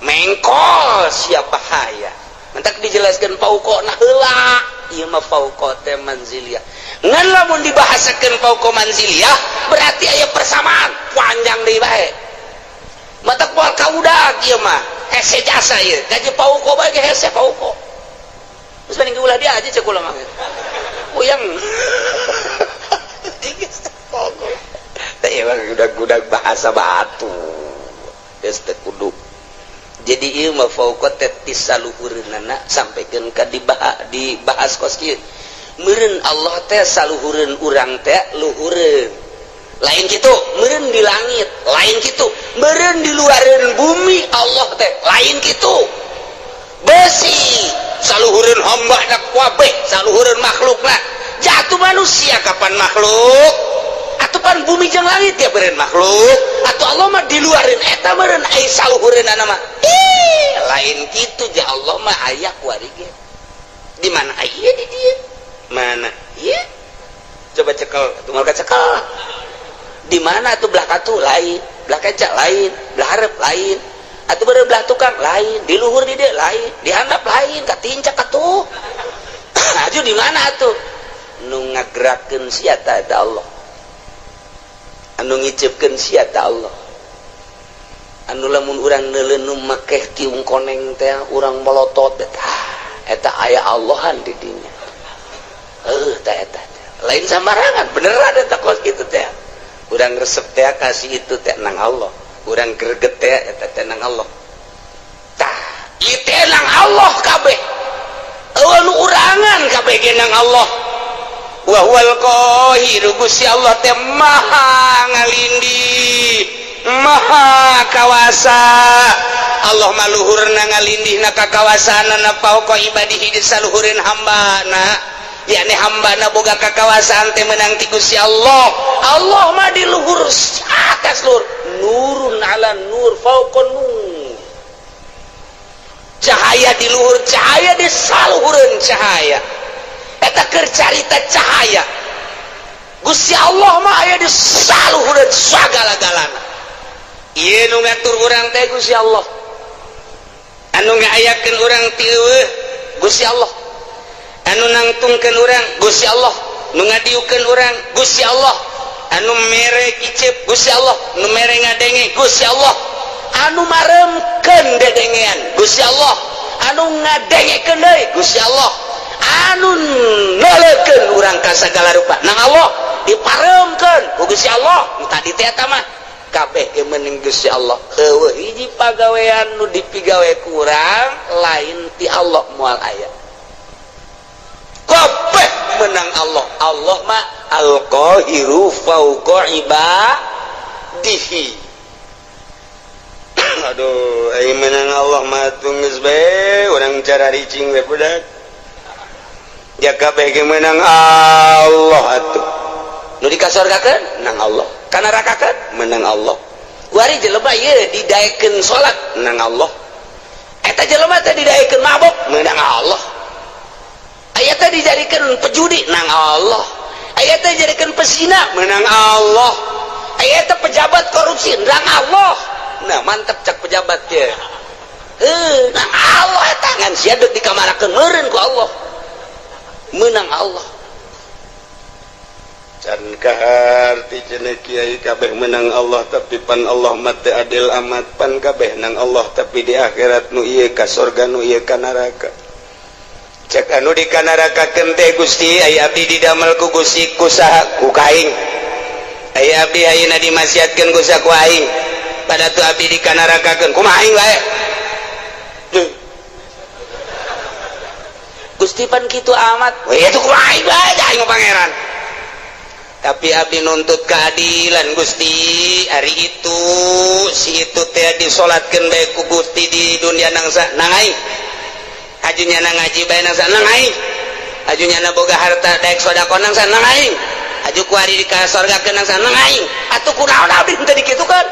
mengkol siapa haya. Mentak dijelaskan fauqa nah heula ieu mah fauqa teh manziliyah. Ngan lamun dibahasakeun fauqa manziliyah berarti aya persamaan, panjang deui bae, matak moal kaudag ieu mah, hese jasa ieu gaji fauqa bae ge hese fauqa. Terus mending ulah dia aja, cek kula mah puyeng. Fauqa teh ieu mah gudag-gudag bahasa batu geus teu kudu. Jadi ieu mah fauqa teh ti saluhureunana sampaikeun ka dibahas kos kieu. Meureun Allah teh saluhureun urang teh, luhureun lain gitu, meureun di langit lain gitu, meureun di luareun bumi Allah teh lain gitu. Besi saluhureun hamba na kabeh, saluhureun makhlukna. Jatuh manusia kapan makhluk atuh? Pan bumi jeung langit ya beureun makhluk atau Allah mah di luareun eta meureun ai saluhureunana mah. Ih, lain gitu ja. Allah mah aya kuari ge. Di mana aya? Di dieu mana iya? Coba cekel atuh, moal kacekel. Di mana tuh? Belah katu lain, belah keca lain, belah hareup lain, atau beureum belah tukang lain, di luhur di dieu lain, di handap lain, katincak atuh. Aju di mana atuh nu ngagerakeun sia ta? Eta Allah. Anu ngiceupkeun sia ta? Allah. Anu lamun urang neuleun nu makeh tiung koneng teh urang melotot eta aya Allahan di dinya. Heuh tah eta lain sambarangan, beneran eta kos kitu teh. Urang resep teh kasih itu teh nang Allah, urang greget teh eta teh nang Allah. Tah ieu teh nang Allah kabeh, eueuh nu urangan kabeh ge nang Allah. Wa huwal qahiru, Gusti Allah teh maha ngalindih, maha kawasa. Allah maluhurna ngalindihna kakawasanana fauqa ibadihi di saluhureun hambana, yakni hambana boga kakawasaan teh menang ti Gusti Allah. Allah mah di luhur atas luhur, nurun ala nur, fauqa nur, cahaya di luhur cahaya, di saluhureun cahaya. Eta keur carita cahaya. Gusti Allah mah aya di saluhureun sagala-galana. Ieu nu ngatur urang teh Gusti Allah, anu ngayakeun urang ti eueuh Gusti Allah, anu nangtungkeun urang Gusti Allah, nu ngadiukeun urang Gusti Allah, anu mere kicep Gusti Allah, nu mere ngadenge Gusti Allah, anu maremkeun dedengean Gusti Allah, anu ngadengekeun deui Gusti Allah, anu neuleukeun urang ka sagala rupa nang Allah, diparemkeun ku Gusti Allah. Nu tadi teh eta mah kabeh ge meuning Gusti Allah. Eueuh hiji pagawean nu dipigawe ku urang lain ti Allah, moal aya. Kabeh menang Allah. Allah mah al-qahiru fauqa ibadihi. Aduh, ai menang Allah mah geus bae urang cara ricing we budak. Ya kabeh ge menang Allah atuh. Nu dikasorgakeun nang Allah, ka nerakakeun menang Allah. Kuari jelema ieu didaekeun salat nang Allah. Eta jelema teh didaekeun mabok menang Allah. Aya teh dijadikeun pejudi nang Allah. Aya teh dijadikeun pesina menang Allah. Aya teh pejabat korupsi nang Allah. Nah, mantep cak pejabat ge. Heuh, nang Allah eta ngan sia deuk dikamarakeun meureun ku Allah. Menang Allah. Can kaharti cenah kiai kabeh menang Allah, tapi pan Allah mah teu adil amat, pan kabeh nang Allah tapi di akhirat nu ieu ka sorga, nu ieu ka neraka. Cek anu di kanarakakeun teh, "Gusti, aya abdi didamel ku Gusti ku saha?" "Ku kaing." "Aya abdi ayeuna dimaksiatkeun ku saha?" "Ku aing." "Pada tu abdi di kanarakakeun kumaha aing bae?" Duh. "Gusti, pan kitu amat." "Weh, itu kumaha aing bae, aing mah pangeran." "Tapi abdi nuntut keadilan, Gusti. Hari itu si itu teh disolatkeun bae ku Gusti di dunia nang sa nang aing, hajunya nang ngaji bae nang sa nang aing, hajunya na boga harta daek sedekah nang sa nang aing, haju ku ari di ka sorgakeun nang sa nang aing. Atuh kunaon abdi teu dikitukeun?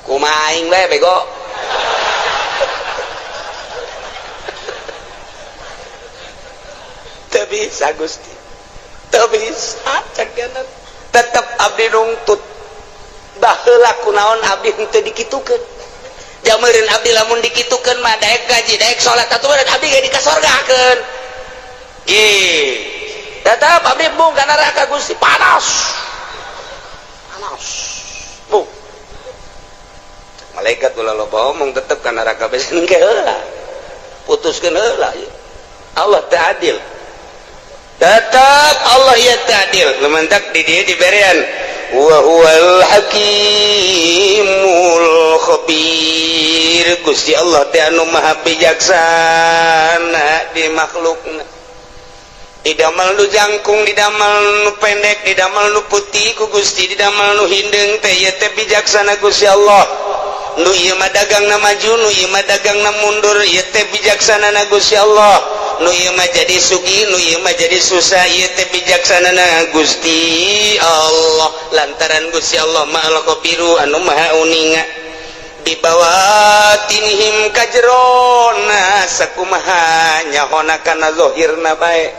Kumaha aing bae, bego?" Teu bisa, Gusti, teu bisa cek. Tetep abdi nungtut, baheula kunaon abdi henteu dikitukeun? Jameureun abdi lamun dikitukeun mah daek gaji, daek salat, atuh meureun abdi ge dikasorgakeun. Gih, tetep abdi embung ka neraka, Gusti, panas panas bung. Malaikat, "Ulah loba omong, tetep ka neraka bae." Engke heula putuskeun heula. Allah teu adil, tetap Allah ya teu adil. Lumantak di dieu diberian wa huwal hakimul khabir. Gusti Allah teh anu maha bijaksana di makhlukna, didamel nu jangkung, didamel nu pendek, didamel nu putih ku Gusti, didamel nu hindeung teh, ieu teh bijaksana Gusti Allah. Nu ieu mah dagangna maju, nu ieu mah dagangna mundur, ieu teh bijaksana na Gusti Allah. Nu ieu mah jadi sugih, nu ieu mah jadi susah, ieu teh bijaksana na Gusti Allah, lantaran Gusti Allah mah al-khabiru, anu maha uninga bibawatinihim, kajerona sakumaha nyahona kana zahirna bae.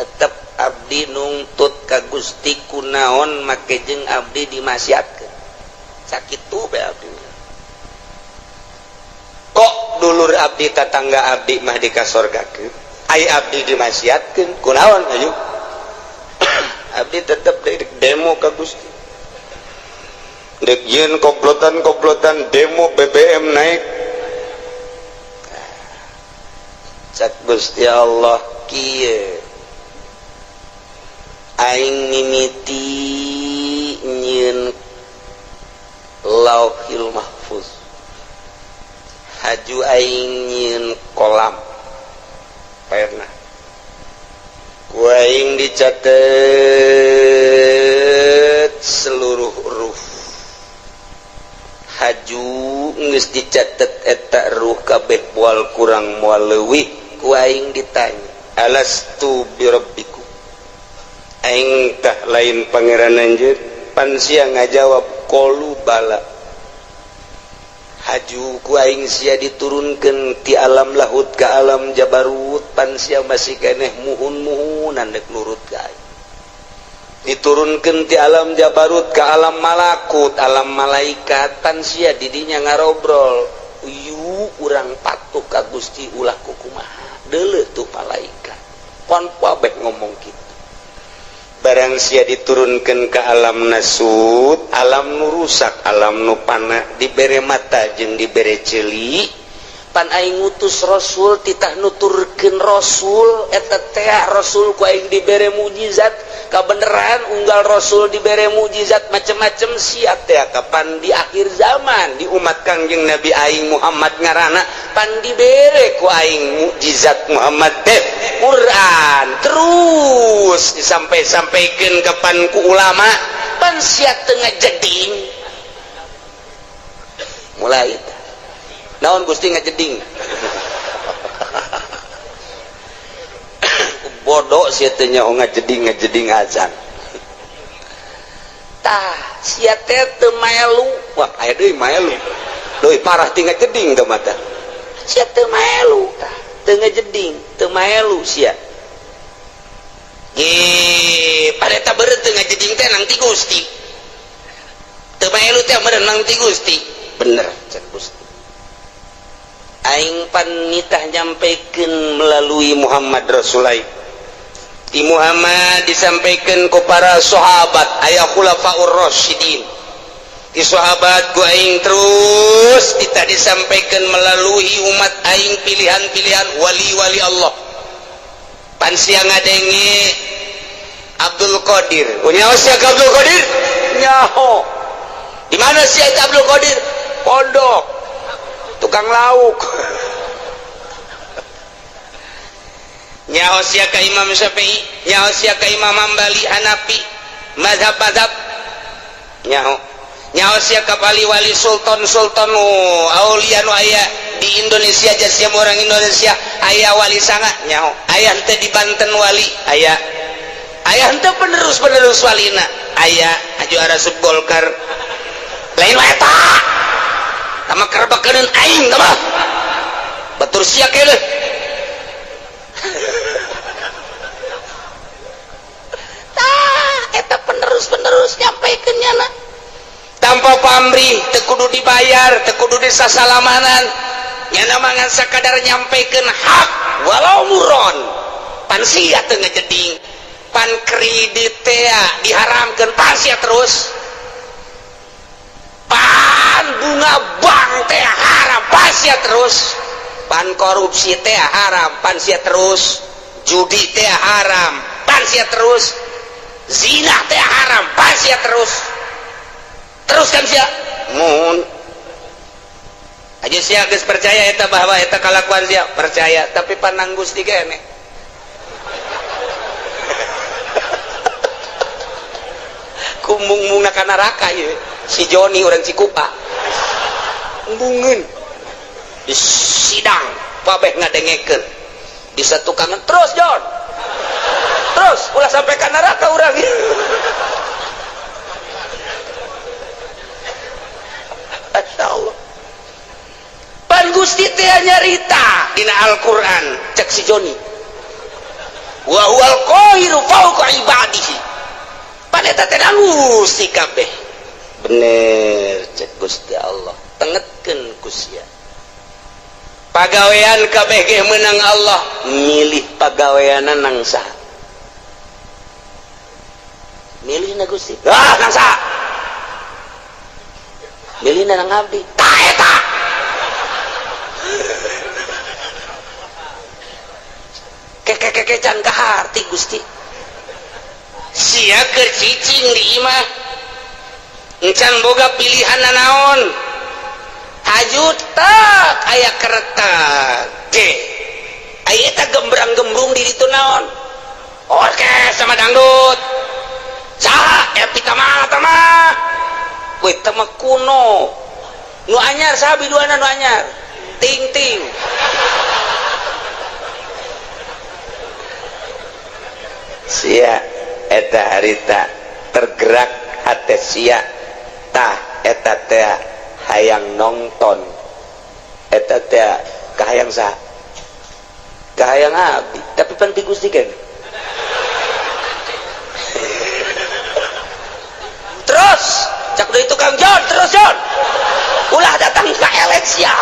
Tetep abdi nungtut ka Gusti, kunaon make jeung abdi dimaksiatkeun sakitu bae abdi? Kok dulur abdi, tatangga abdi mah dikasorgakeun, ai abdi dimaksiatkeun kunaon? Ayo abdi tetep demo ka Gusti. Dek yeun komplotan-komplotan demo BBM naik. Cak Gusti Allah kieu aing mimiti nyieun Lauhil Mahfuz, haju aing nyieun kolam pernah ku aing dicatet seluruh huruf, haju geus dicatet eta ruh kabeh moal kurang moal leuwih. Ku aing ditanya, alastu birabbikum, aing tah lain pangeran anjeun? Pan sia ngajawab qalu bala. Haju ku aing sia diturunkeun ti alam lahut ka alam jabarut, pan sia masih keneh muhun-muhunan dek nurut ka aing. Diturunkeun ti alam jabarut ka alam malakut, alam malaikat, pan sia didinya ngarobrol, yu urang patuh ka Gusti ulah kukumaha. Deuleu tuh malaikat pan kabeh ngomong kitu. Barang sia diturunkan ke alam nasut, alam nu rusak, alam nu pana, dibere mata jeung dibere ceuli, pan aing ngutus rasul titah nuturkeun rasul eta teh rasul ku aing dibere mukjizat kabeneran. Unggal rasul dibere mukjizat macem-macem sia teh kapan di akhir zaman di umat Kangjeng Nabi aing Muhammad ngaranna pan dibere ku aing mukjizat Muhammad teh Quran terus disampai-sampaikan kapan ku ulama, pan sia teu ngajeding. Mulai naon Gusti ngajeding bodoh sia teh nyaho ngajeding ngajeding azan tah sia teh teu maelu. Wah aya deui maelu leuwih parah ti ngajeding teh mata sia teu maelu tah teu ngajeding teu maelu sia ge pareta beureut teu ngajeding teh nang ti Gusti teu maelu teh meureun nang ti Gusti. Bener cek Gusti aing pan nitah nyampaikan melalui Muhammad Rasulai. Di Muhammad disampaikan ke para sahabat aya khulafaur rasyidin. Di sahabat ku aing terus kita disampaikan melalui umat aing pilihan-pilihan wali-wali Allah. Pan sia ngadenge Abdul Qadir. Nyaho sia ka Abdul Qadir? Nyaho. Di mana sia eta Abdul Qadir? Pondok. Tukang lauk. Nyaho sia ka Imam Syafi'i, nyaho sia ka Imam Hambali, Hanafi, mazhab-mazhab. Nyaho. Nyaho sia ka wali-wali sultan-sultan aulia nu aya di Indonesia sia orang Indonesia aya wali sanga nyaho. Aya henteu di Banten wali, aya. Aya henteu penerus-penerus walina, aya aju arasup Golkar. Lain wae eta. Tama kerbakeun aing tama. Batur sia keuleuh. Tah eta penerus-penerus nyampaikeun nyana. Tanpa pamrih, teu kudu dibayar, teu kudu disasalamanan. Nyana mah ngan sakadar nyampaikeun hak walau muron. Pan sia teu ngajeding. Pan kredit teh diharamkeun pan sia terus. Pan bunga bank teh haram pan sia terus. Pan korupsi teh haram pan sia terus. Judi teh haram pan sia terus. Zina teh haram pan sia terus. Terus kan sia mun aja sia geus percaya eta bahwa eta kalakuan sia percaya tapi panang Gusti keneh. Kumung-mungna ka neraka ieu si Joni urang Cikupa embungeun di sidang kabeh ngadengekeun di satukangan terus Jon terus ulah sampai ka neraka urang. Masya Allah. Pan Gusti teh nyarita dina Al-Qur'an cek si Joni wa huwal qahiru fawqa ibadihi. Pan eta teh Gusti kabeh bener cek Gusti Allah tengetkeun ku sia pagawean kabeh ge meunang Allah milih pagaweanna nang saha milih na Gusti ah nang saha Pilihna nang abdi. Tah eta. Keke-keke can kaharti Gusti. Sia keur cicing di imah. Encan boga pilihan naon. Haju tak aya kereta. Ge. Aya eta gembrang-gembrung di ditu naon. Orkes sama dangdut. Saha Epi Tama tama. Weh tama kuno. Nu anyar saha biduana nu anyar. Ting-ting. Sia eta harita tergerak hate sia tah eta teh hayang nonton eta teh kahayang saha kahayang abdi tapi pan ti Gusti kan. Terus cak deui tukang John terus John ulah datang ka elek sia.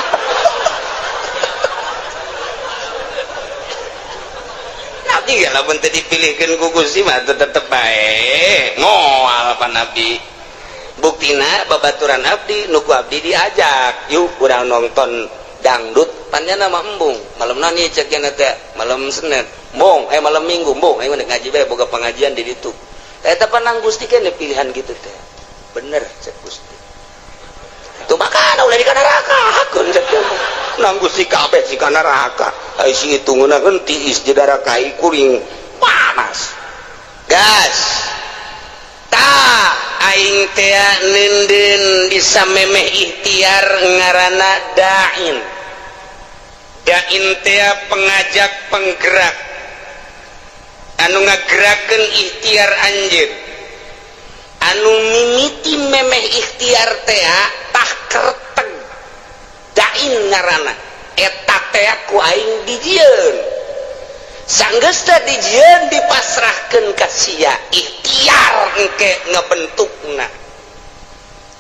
Nabi ya lamun teu dipilihkeun ku Gusti mah tetep bae moal pa Nabi. Buktina babaturan abdi nu ku abdi diajak yuk urang nonton dangdut panjana mah embung malam naon ieu cek teh malam Senin embung malam Minggu embung aing ngaji bae boga pengajian di ditu. Eta panang Gusti keneh pilihan gitu teh bener cek Gusti. Tuh makana ulah di kana neraka hakeun cek nang Gusti kabeh si kana neraka. Ai si hitungna tiis di neraka kuring panas. Gas. Tah aing teh neundeun bisa memeh ikhtiar ngaranna da'in. Da'in teh pengajak penggerak. Anu ngagerakeun ikhtiar anjeun. Anu mimiti memeh ikhtiar teh tah kerteg. Da'in ngaranna. Eta teh ku aing dijieun. Sanggeus teh dijieun dipasrahkeun ka sia ikhtiar engke ngebentukna.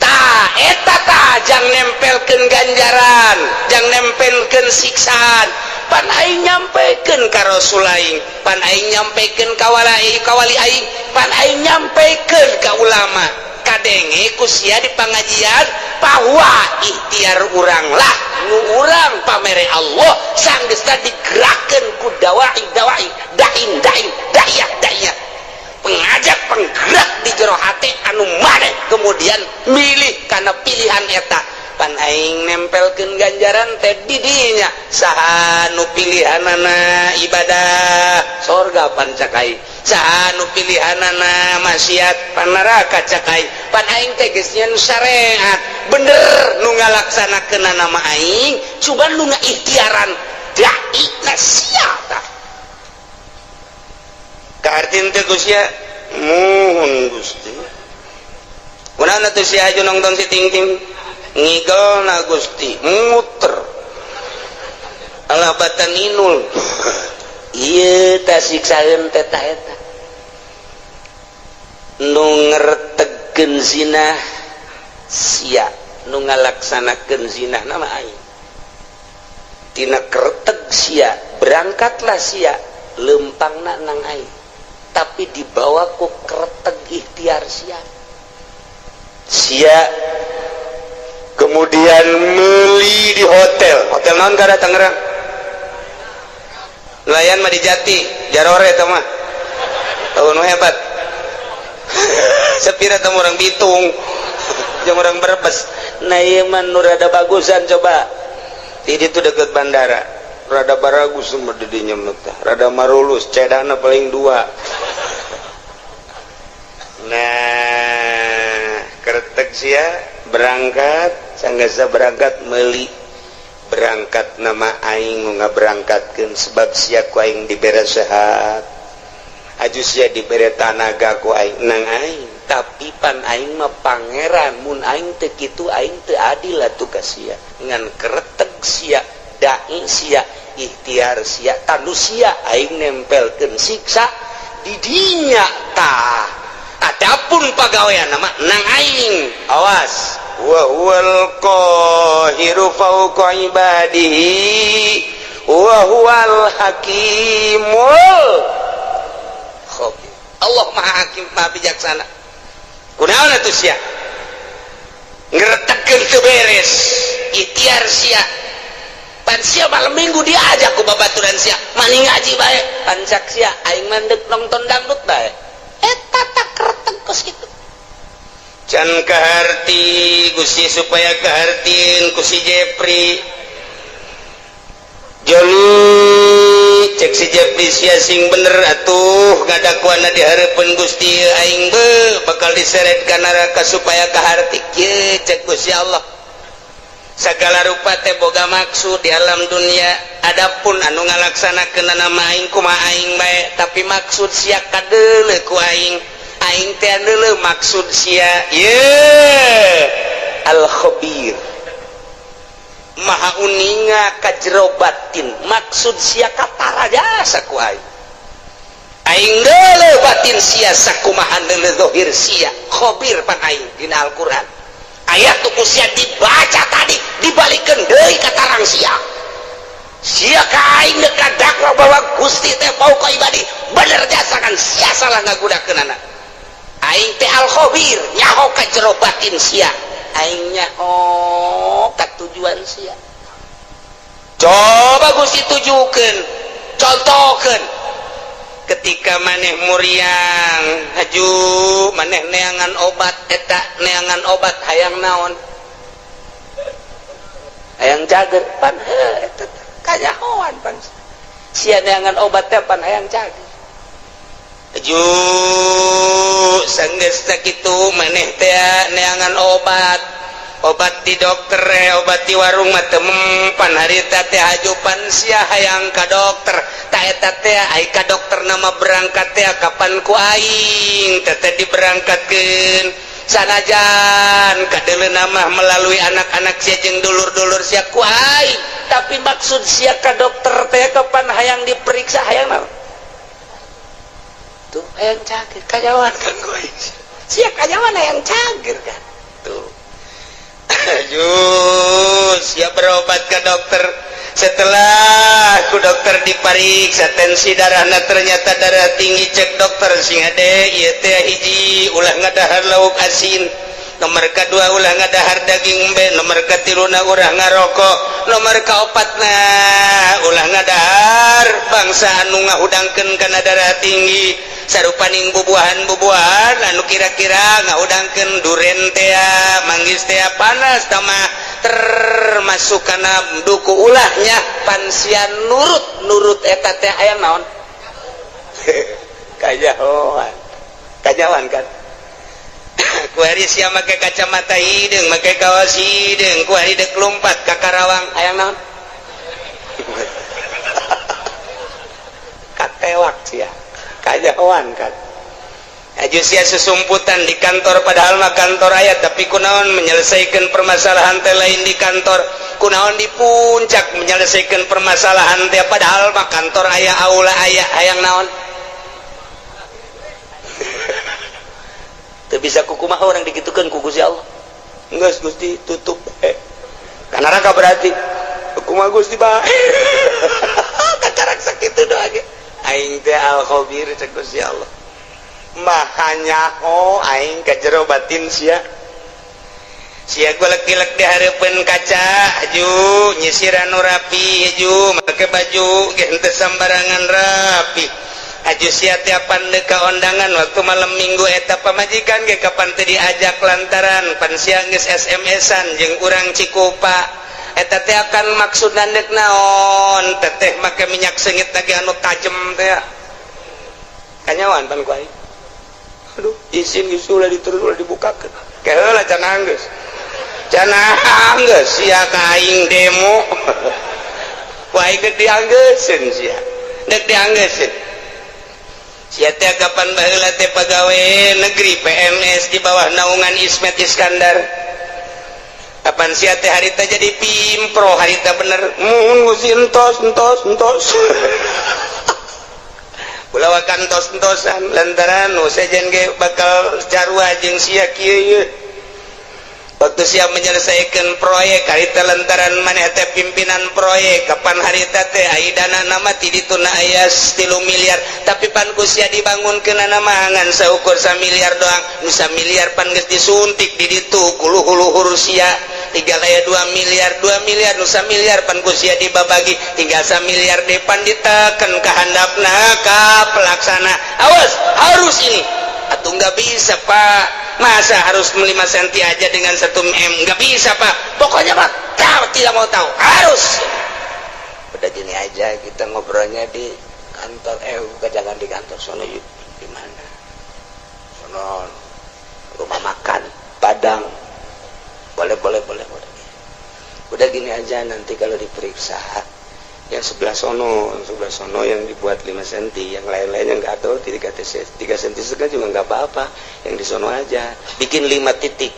Tah eta tah jang nempelkeun ganjaran, jang nempelkeun siksaan. Pan aing nyampekeun ka Rasul aing, pan aing nyampekeun ka wali aing, pan aing nyampekeun ka ulama. Kadenge ku sia di pangajian bahwa ikhtiar urang lah nu urang pamere Allah sanggeus teh digerakkeun ku dawai dawai dain dain dayah dayah pengajak penggerak di jero hate anu maneh kemudian milih kana pilihan eta. Pan aing nempelkeun ganjaran teh di dinya saha nu pilihanana ibadah sorga pan cak aing, saha nu pilihanana maksiat pan neraka cak aing. Pan aing teh geus nyeun syariat bener nu ngalaksanakeunana mah aing, cuman nu ngaikhtiaran dai na sia tah. Kahartin teh Gusti muhun Gusti. Kunaon atuh sia aju nongton si ting-ting? Ngigel na Gusti muter alah batan inul. Ieu tah siksaeun teh tah eta nu ngertegkeun zina sia, nu ngalaksanakeun zina nama aing. Tina kerteg sia berangkatlah sia lempangna nang aing, tapi dibawa ku kerteg ikhtiar sia. Sia kemudian meli di hotel. Hotel naon kada Tangerang? Nelayan mah di Jati, Jarore eta mah. Tahu nu hebat. Sepira teh urang Bitung, jeung urang Brebes. Nah ieu mah nu rada bagusan coba. Di ditu deket bandara. Rada baragus mah di dinya mah teh. Rada marulus, cedana paling dua. Nah, kertek sia berangkat, sanggasa berangkat meuli berangkat nama aing nu ngaberangkatkeun sebab sia ku aing dibere sehat, aju sia dibere tanaga ku aing nang aing, tapi pan aing mah pangeran mun aing teu kitu aing teu adil atuh ka sia. Ngan kereteg sia, dai sia, ikhtiar sia, tanu sia aing nempelkeun siksa di dinya tah. Adapun pagawean nama nang aing awas wa huwal qahiru fawqa ibadihi wa huwal hakimul khabir. Allah Maha Hakim, Maha Bijaksana. Kunaon atuh sia ngeretegkeun teu Beres ikhtiar sia, pan sia malam Minggu diajak ku babaturan sia maning ngaji bae, pan cak sia aing mandek nonton dangdut bae. Eta tak kereteg kos kitu. Can kaharti Gusti, supaya kahartin ku si Jepri Joni. Cek si Jepri, sia sing bener atuh ngadakuana di hareupeun Gusti, aing be bakal diseret ka neraka. Supaya kaharti kieu, cek Gusti Allah, segala rupa teh boga maksud di alam dunia. Adapun anu ngalaksanakeun nama aing kumaha aing bae, tapi maksud sia kadeuleu ku aing. Aing teh deuleu maksud sia. Ye al khabir, maha uninga ka jero batin. Maksud sia katara jasa ku aing. Aing deuleu batin sia sakumaha deuleu zahir sia. Khabir pan aing. Dina Al-Qur'an ayat tuh ku sia dibaca tadi, dibalikeun deui ka tarang sia. Sia ka aing deuk dakwa bahwa Gusti teh fauqa ibadi, bener jasa kan sia salah ngagunakeunana. Aing teh al khabir, nyaho ka jero batin sia, aing nyaho ka tujuan sia. Coba Gusti tujukeun, contohkeun ketika maneh muriang haju, maneh neangan obat. Eta neangan obat hayang naon? Hayang cager. Pan heuh, eta kanyahoan pan sia neangan obat teh pan hayang cager. Haju sanggeus sakitu maneh teh neangan obat, obat di dokter, obat di warung mah teu mempan harita teh. Haju pan sia hayang ka dokter. Ta eta teh ai ka dokter nama berangkat teh kapan ku aing teh diberangkatkeun, sanajan kadeuleu nama melalui anak-anak sia jeung dulur-dulur sia ku aing, tapi maksud sia ka dokter teh kapan hayang diperiksa, hayang naon tuh? Hayang cager. Kanyahoan kan ku aing sia kanyahoan hayang cager kan tuh. Ayo siap berobat ke dokter. Setelah ku dokter diperiksa tensi darahna, ternyata darah tinggi. Cek dokter, sing hade ieu teh, hiji, ulah ngadahar lauk asin, nomor kedua, ulah ngadahar daging embe, nomor katiluna, ulah ngarokok, nomor kaopatna, ulah ngadahar bangsa anu ngahudangkeun kana darah tinggi, sarupaning bubuahan-bubuahan anu kira-kira ngahudangkeun, duren tea, manggis tea, panas tama termasuk kana duku ulahnya. Pan sia nurut nurut eta teh hayang naon? Kanyahoan, kanyahoan kan kuari sia make kacamata hideung, make kaos hideung, kuari dek lompat ka Karawang, hayang naon? Katewak sia. Kanyahoan kan. Aju sia susumputan di kantor, padahal mah kantor aya, tapi kunaon menyelesaikan permasalahan teh lain di kantor? Kunaon di puncak menyelesaikan permasalahan teh, padahal mah kantor aya, aula aya? Hayang naon? Teu bisa kukumaha orang dikitukeun ku Gusti Allah. Geus Gusti tutup ka neraka berarti kumaha Gusti bae? Kakarak sakitu doa ge. Aing teh al khabir, cek Gusti Allah, maha nyaho aing ka jero batin sia. Sia golek-golek di hareupeun kaca, aju nyisiran nu rapi, aju make baju ge henteu sambarangan, rapi. Aju sia tiapan deuk ka ondangan waktu malam Minggu, eta pamajikan ge kapan teu diajak lantaran pan sia geus SMS-an jeung urang Cikupa. Eta teh akan maksud dek naon? Teteh make minyak seungit lagi anu tajem teh. Kanyahoan pan ku aing. Aduh, isin geus, ulah diterus, ulah dibukakeun. Keheula can anggeus, can anggeus sia ka aing demo. Ku aing dek dianggeuseun sia, dek dianggeuseun sia teh. Kapan baheula teh pagawe negeri PNS di bawah naungan Ismet Iskandar. Kapan sia teh harita jadi pimpro, harita bener mun Gusti entos entos entos. Ulah kantos-entosan lantaran nu sejen ge bakal carua jeung sia kieu ieu. Waktu sia menyelesaikan proyek harita lantaran maneh teh pimpinan proyek, kapan harita teh ai dana nama ti dituna aya 3 miliar, tapi pan ku sia dibangunkeun mah ngan saukur miliar doang. Nu miliar pan geus disuntik di ditu ku luhur-luhur sia. Tinggal aya 2 miliar, 2 miliar nu miliar pan ku sia dibabagi, tinggal 1 miliar depan diteken ke handapna ka pelaksana. Awas, harus ini atau nggak bisa, Pak. Masa harus 5 cm aja dengan 1 m? Nggak bisa, Pak. Pokoknya, Pak, tahu tidak mau tahu, harus. Udah, gini aja, kita ngobrolnya di kantor. Eh, bukan, jangan di kantor sono. Yuk, di mana sono? Rumah makan Padang. Boleh, boleh, boleh, boleh. Udah, gini aja, nanti kalau diperiksa yang sebelah sono, yang sebelah sono yang dibuat 5 cm, yang lain-lain yang nggak tahu 3 3 cm setengah juga nggak apa-apa. Yang di sono aja bikin 5 titik,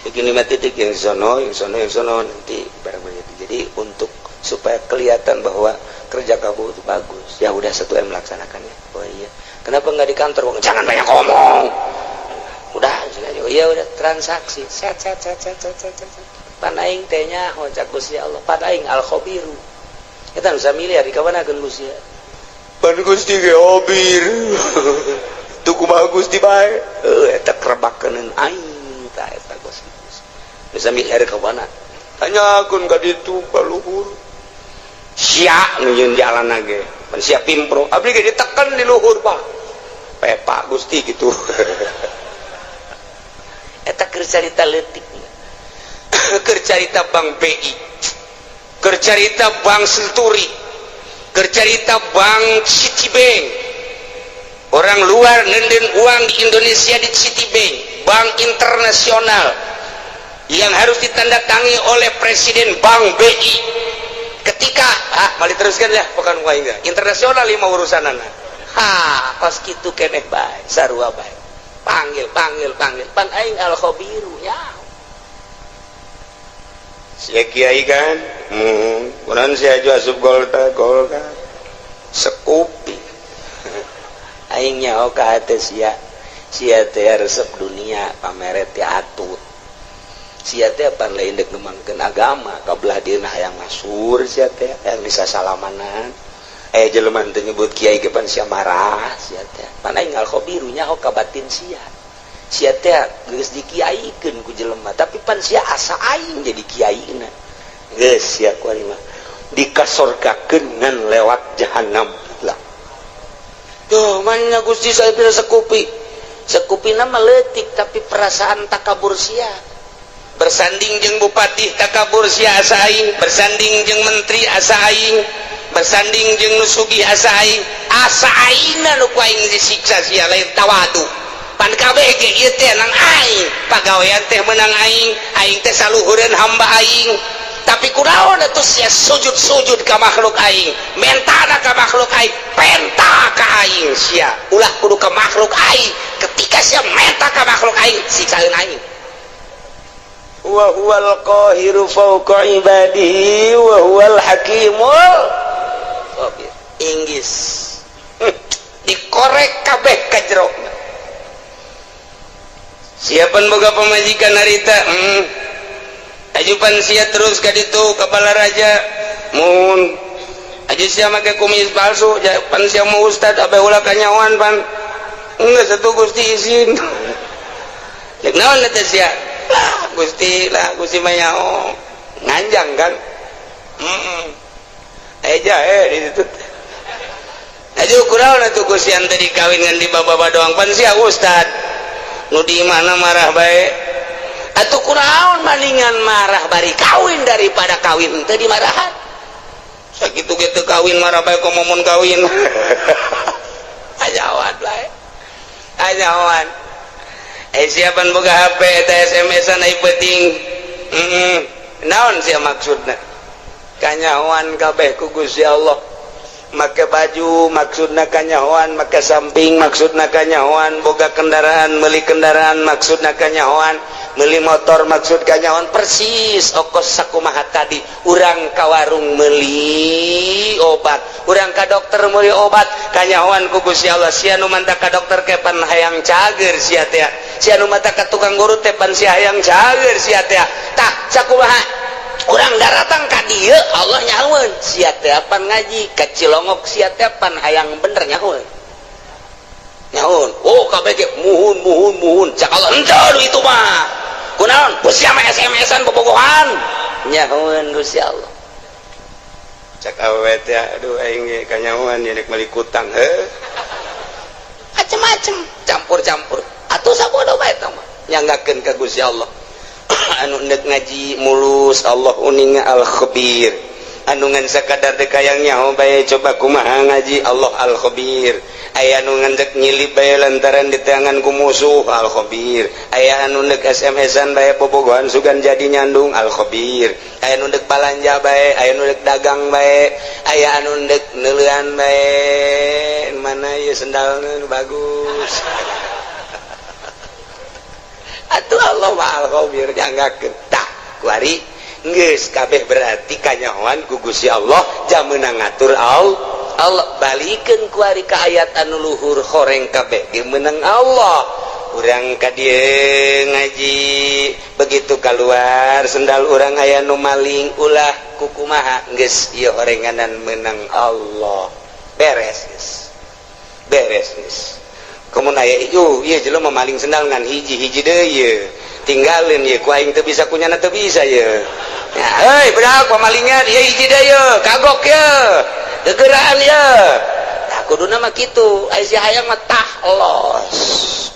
bikin 5 titik, yang di sono, yang sono, yang sono, nanti barang begitu. Jadi untuk supaya kelihatan bahwa kerja kamu itu bagus. Ya udah, 1 M melaksanakannya. Oh iya, kenapa nggak di kantor? Jangan banyak ngomong, udah. Oh iya, udah, transaksi set set set set set set set. Pan aing teh nyaho cak Gusti Allah, pan aing al khabiru. Kita bisa miliar di kawan akan Gusti, pan Gusti ge khabir tuh. Kumaha Gusti bae eta kerebakeun aing tah eta Gusti bisa miliar ka mana? Tanyakeun ka ditu ka luhur. Sia nu jalan ge pan sia pimpro, abdi ge ditekan di luhur, Pak. Pepa Gusti gitu. Eta keur carita leutik, keur carita Bank BI, keur carita Bank Century, keur carita Bank Citibank. Orang luar nenden uang di Indonesia di Citibank, bank internasional yang harus ditandatangi oleh Presiden Bank BI. Ketika ah mali teruskan ya, bukan enggak internasional lima urusan anak. Ha, kos kitu keneh bae, sarua bae. Panggil, panggil, panggil, pan aing al khabiru ya. Sia kiai kan, kunaon sia aju asup Golkar? Golkar sekupi. Aing nyaho ka hate sia, sia teh resep dunia, pameret teh atut. Sia teh pan lain dek ngembangkeun agama, kabelah dieuna hayang masur. Sia teh hayang disasalamanan, eh jelema teu nyebut kiai ge pan sia marah. Sia teh pan aing al khabiru, nyaho ka batin sia. Sia teh geus dikiaikeun ku jelema, tapi pan sia asa aing jadi kiaina. Geus sia kuari mah dikasorgakeun ngan lewat jahanam lah. Tuh, mana Gusti, saya bisa sekupi. Sekupi nama letik, tapi perasaan takabur sia. Bersanding jeung bupati takabur sia asa aing, bersanding jeung menteri asa aing, bersanding jeung nu sugih asa aing, asa aingna nu ku aing disiksa sia lain tawadu. Pan kabeh ge ieu teh nang aing, pagawean teh menang aing, aing teh saluhureun hamba aing. Tapi kunaon atuh sia sujud-sujud ka makhluk aing, mentana ka makhluk aing, penta ka aing sia. Ulah kudu ka makhluk aing. Ketika sia menta ka makhluk aing, siksaeun aing. Wa huwal qahiru fawqa ibadihi wa huwal hakimul khabir. Inggis dikorek kabeh ka jero. Siapan boga pamajikan harita? Ajupan sia terus ka ditu ka Balaraja mun aju sia make kumis palsu pan sia mau ustad abe ulah kanyawan. Pan enggak satu Gusti izin. Cek naon eta sia? Lah Gusti, lah Gusti mah nyaho nganjang kan. Eja eh di situ. Aju kunaon atuh Gusti ante dikawin ngan di baba doang, pan sia ustad nu di mana marah bae. Atuh kunaon, maningan marah bari kawin daripada kawin teu dimarahan. Sakitu ge teu kawin marah bae, komo mun kawin. Ajawan bae, ajawan. Eh, siapan boga HP eta SMS-an ai penting. Naon sia maksudna? Kanyahoan kabeh ku Gusti Allah. Make baju maksudna kanyahoan, make samping maksudna kanyahoan, boga kendaraan, meuli kendaraan maksudna kanyahoan, meuli motor maksud kanyahoan. Persis okos sakumaha tadi, urang ka warung meuli obat, urang ka dokter meuli obat, kanyahoan ku Gusti Allah. Sia nu manta ka dokter ke pan hayang cager sia teh, sia nu manta ka tukang urut teh pan sia hayang cager sia teh. Tah, sakumaha urang daratang ka dieu, Allah nyahoeun sia teh pan ngaji ka Cilongok, sia teh pan hayang bener, nyahoeun, nyahoeun. Oh, kabeh ge muhun, muhun, muhun. Cak Allah, henteu itu mah. Kunaon? Ku sia mah SMS-an bobogohan. Nyahoeun Gusti Allah. Cak awewe teh, aduh, aing ge kanyahoan nya rek meuli kutang heuh. Macem-macem, campur-campur atuh, sabodo bae eta mah nyanggakeun ka Gusti Allah. Anu ndek ngaji mulus, Allah uninga, Al Khabir. Anu ngan sakadar dek hayang nyaho bae, coba kumaha ngaji, Allah Al Khabir. Aya anu ngan dek nyilip bae lantaran diteangan ku musuh, Al Khabir. Aya anu ndek SMS-an bae, bobogohan sugan jadi nyandung, Al Khabir. Aya anu ndek balanja bae, aya anu ndek dagang bae, aya anu ndek neuleuan bae, mana ieu sendalna nu bagus. Atuh Allah mah Al Khabir, nyanggakeun. Tah, kuari geus kabeh berarti kanyahoan ku Gusti Allah, jam meunang ngatur Allah. Allah balikeun kuari ka ayat anu luhur, horeng kabeh ge meunang Allah. Urang ka dieu ngaji, begitu keluar sendal urang aya nu maling, ulah kukumaha, geus ieu horenganan meunang Allah, beres geus, beres geus. Kemun aya ieu ieu jelema maling sendal ngan hiji, hiji deui ieu tinggalin ieu ku aing teu bisa, kunyana teu bisa ieu. Ya, hei budak pamalingan ieu, hiji deui ieu, kagok ieu, gegeraan ieu. Tah, kuduna mah kitu. Aya si hayang mah tah los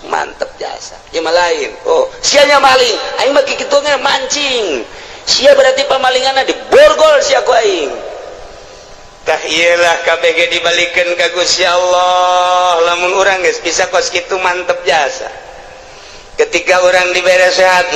mantep jasa ieu mah lain. Oh, sia nya maling, aing mah kitu mancing sia, berarti pamalinganna diborgol sia ku aing. Tah, iyalah, KBG dibalikan ka Gusti Allah. Lamun urang geus bisa kos kitu, mantep jasa. Ketika orang dibere sehat,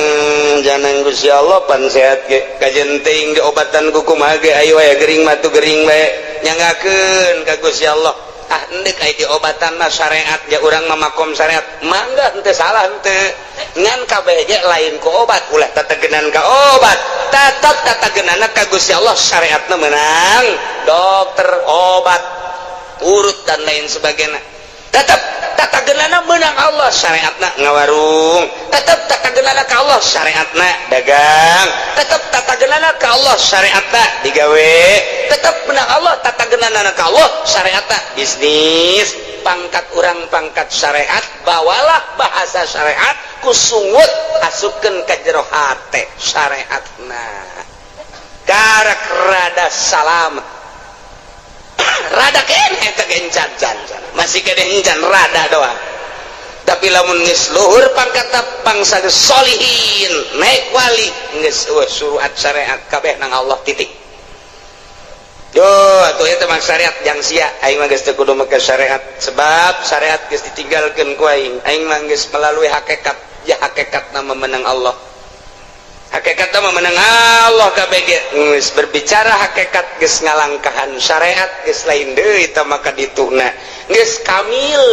jangan Gusti Allah pan sehat ge kajen teuing diobatan ku kumaha ge, ayo aya gering mah tuh gering bae, nyanggakeun ka Gusti Allah. Ah, endek aya diobatan mah syariat ya, urang mah makom syariat, mangga, henteu salah henteu. Ngan kabeh ge lain ku obat, ulah tategenan ka obat, tetep tatagenana ka Gusti Allah. Syariatna menang dokter, obat urut dan lain sebagainya, tetap tatagenana menang Allah. Syariatna ngawarung, tetap tatagenana ka Allah. Syariatna dagang, tetap tatagenana ka Allah. Syariatna digawe, tetap menang Allah. Tatagenana ka Allah. Syariatna bisnis. Pangkat urang pangkat syariat, bawalah bahasa syariat, kusungut asupkeun ka jero hate syariatna, karak rada salamet, rada kene eta gencan can masih kene encan, rada doang. Tapi lamun geus luhur pangkat, pangsa solihin, naik wali, geus eueuh suruhat syariat, kabeh nang Allah, titik. Yo, atuh eta mah syariat jang sia. Aing mah geus teu kudu make syariat, sebab syariat geus ditinggalkeun ku aing. Aing mah geus melalui hakikat ya, hakikatna memenang Allah, hakikatna memenang Allah. Kabeh geus berbicara hakikat, geus ngalangkahan syariat, geus lain deui eta. Maka dituna geus kamil.